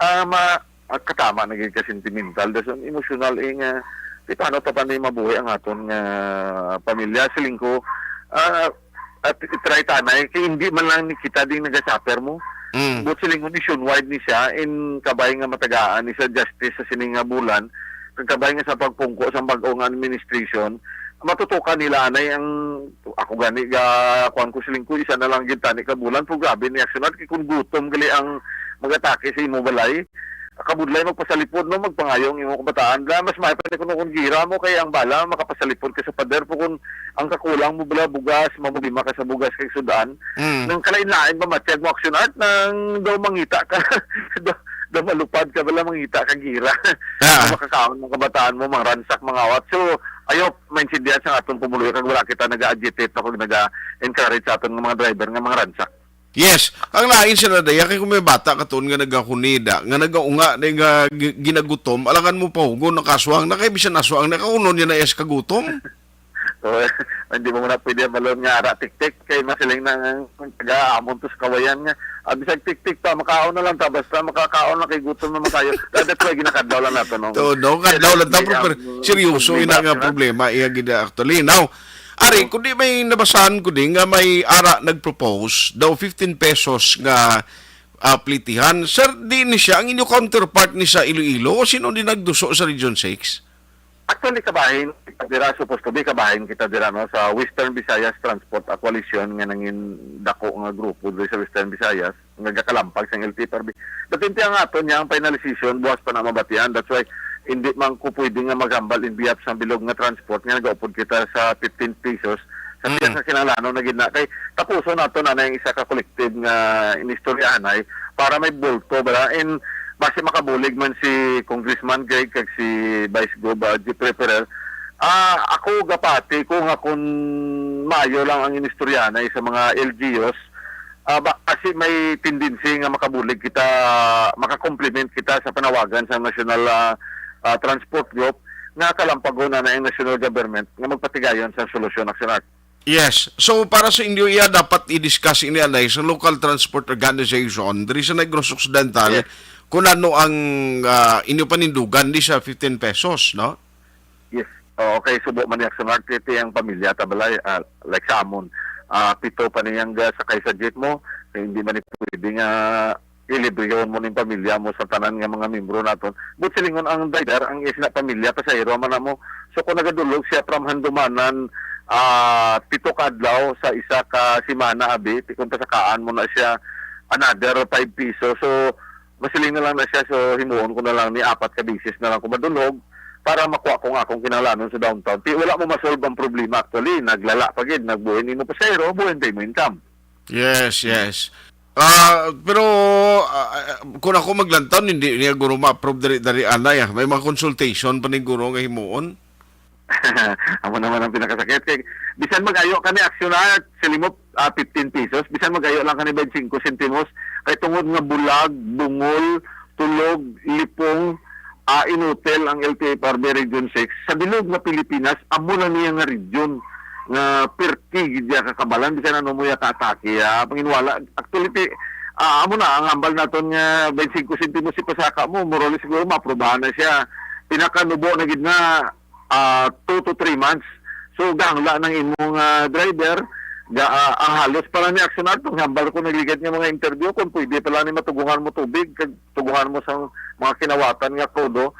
ah, ma-, ah, katama na gid ka sentimental. Dason emosyonal, eh, nga, di paano pa ba ni mabuhi ang aton nga pamilya? Siling ko, ah, at i-try tanay, kay hindi man lang ni kita ding naga-suffer mo. Mm. But siling ko, nationwide ni siya, in kabay nga matagaan ni sa justice sa sining nga bulan, Kagkabay nga sa pagpungko sang bag-o nga administration, matutukan nila anay ang, ako gani ga kuan ko siling ko, isa na lang gid tani ka bulan, pero grabe ni Action Art, kay kung gutom gali ang mag-atake sa imo balay, kabudlay magpasalipod, no, magpangayo ang imo kabataan. Da, mas maayo pa ni kuno kung gira mo, kay ang bala makapasalipod ka sa pader, pero kung ang kakulang mo bala bugas, mamulima ka sa bugas kay sudan, Mm. nang kalain-lain ba matyag mo Action Art, nang daw mangita ka, daw, daw malupad ka bala mangita ka gira. Ah. Kung makakaon ng kabataan mo, mangransak, mangawat. So, ayo, maintindihan sa atong pumuluyo, kag wala kita naga-agitate, no, kag naga-encourage sa aton nga mga driver nga mangransak. Yes, ang lain sila daya kay kung may bata katon nga nagahunida, nga nagaunga na nga gi- ginagutom, alangan mo pahugon, nakaswang na kay bisan naswang na kaunon niya na yes kagutom. So, hindi mo muna pwede malon nga ara tiktik kay masiling na nga taga amon to sa kawayan nga, ah, bisag tiktik pa, makaon na lang ta, basta makakaon na kay gutom na makayo. That's why ginakadlaw lang nato, no? To, no, kadlaw lang ta, Kaya, pero mm, seryoso may ina nga background. Problema iya gid actually. Now, ari, kundi may nabasahan ko din nga may ara nag-propose daw fifteen pesos nga ah, plitihan. Sir, di ni siya ang inyo counterpart ni sa Iloilo o sino di nagduso sa Region six? Actually, kabahin kita dira, supposed to be, kabahin kita dira, no, sa Western Visayas Transport Coalition nga nangin dako nga grupo diri sa Western Visayas nga gakalampag sang L T F R B. But inti ang aton niya ang finalization, buwas pa na mabatian. That's why hindi man ko pwede nga maghambal in behalf sang bilog nga transport nga nagaupod kita sa fifteen pesos sa Mm. piyas nga kinahanglanon na gid na. Kay tapuson nato na na yung isa ka collective nga inistoryahanay para may bulto, bala. And basi makabulig man si Congressman Greg kag si Vice Gov, ah, Jeffrey Ferrer, ah, ako gapati ko nga kung maayo lang ang inistoryahanay sa mga L G Us, ah, ba, kasi may tendency nga makabulig kita, makakomplement kita sa panawagan sa National, ah, ah, Transport Group nga kalampagon na na ang national government nga magpatigayon sa solusyon, Action Art. Yes. So, para sa inyo, iya dapat i-discuss ini anay sa local transport organization diri sa Negros Occidental Yes. kung ano ang, ah, inyo panindugan di sa fifteen pesos, no? Yes. Oo, kay subo man ni Action Art, iti ang pamilya ta balay, ah, like sa amon. Ah, pito pa niyang ga sakay sa jeep mo, kay hindi man ni pwede nga ilibrehon mo ning pamilya mo sa tanan nga mga membro naton. But silingon ang driver, ang is na pamilya, pasahero man na mo. So kung nagadulog siya from Handumanan, ah, pito ka adlaw sa isa ka semana, abi, ti kung pasakaan mo na siya another five pesos. So masiling na lang na siya, so himuon ko na lang ni apat ka bisis na lang ko madulog para makuha ko nga akong kinahanglanon sa downtown. Ti wala mo masolve ang problema actually, naglala pa gid, nagbuhin nimo pasahero, buhin pa mo income. Yes, yes. Ah, pero ah, ah, kung ako maglantaw, hindi niya guro ma-approve dali-dali anay, ah. May mga consultation pa ni guro nga himuon. Amo naman ang pinakasakit. Kay, bisan mag-ayo ka ni Action Art, siling mo, ah, fifteen pesos, bisan mag-ayo lang ka ni twenty-five sentimos, kay tungod nga bulag, bungol, tulog, lipong, ah, inutil ang L T F R B Region six. Sa bilog nga Pilipinas, amo na niya nga region nga perti gid ya kakabalan, bisan ano mo ya ka-atake, ah, panginwala. Actually, pi-, ah, amo na, ang hambal naton nga twenty-five sentimos si pasaka mo, more or less siguro maprobahan na siya. Pinakanubo na gid na, ah, two to three months. So, gahangla ng imong, ah, driver, ga, ah, ang halos pala ni Action Art, ang hambal ko nagligad nga mga interview, kung pwede pala ni matugungan mo tubig, kag tugungan mo sa mga kinawatan nga krudo,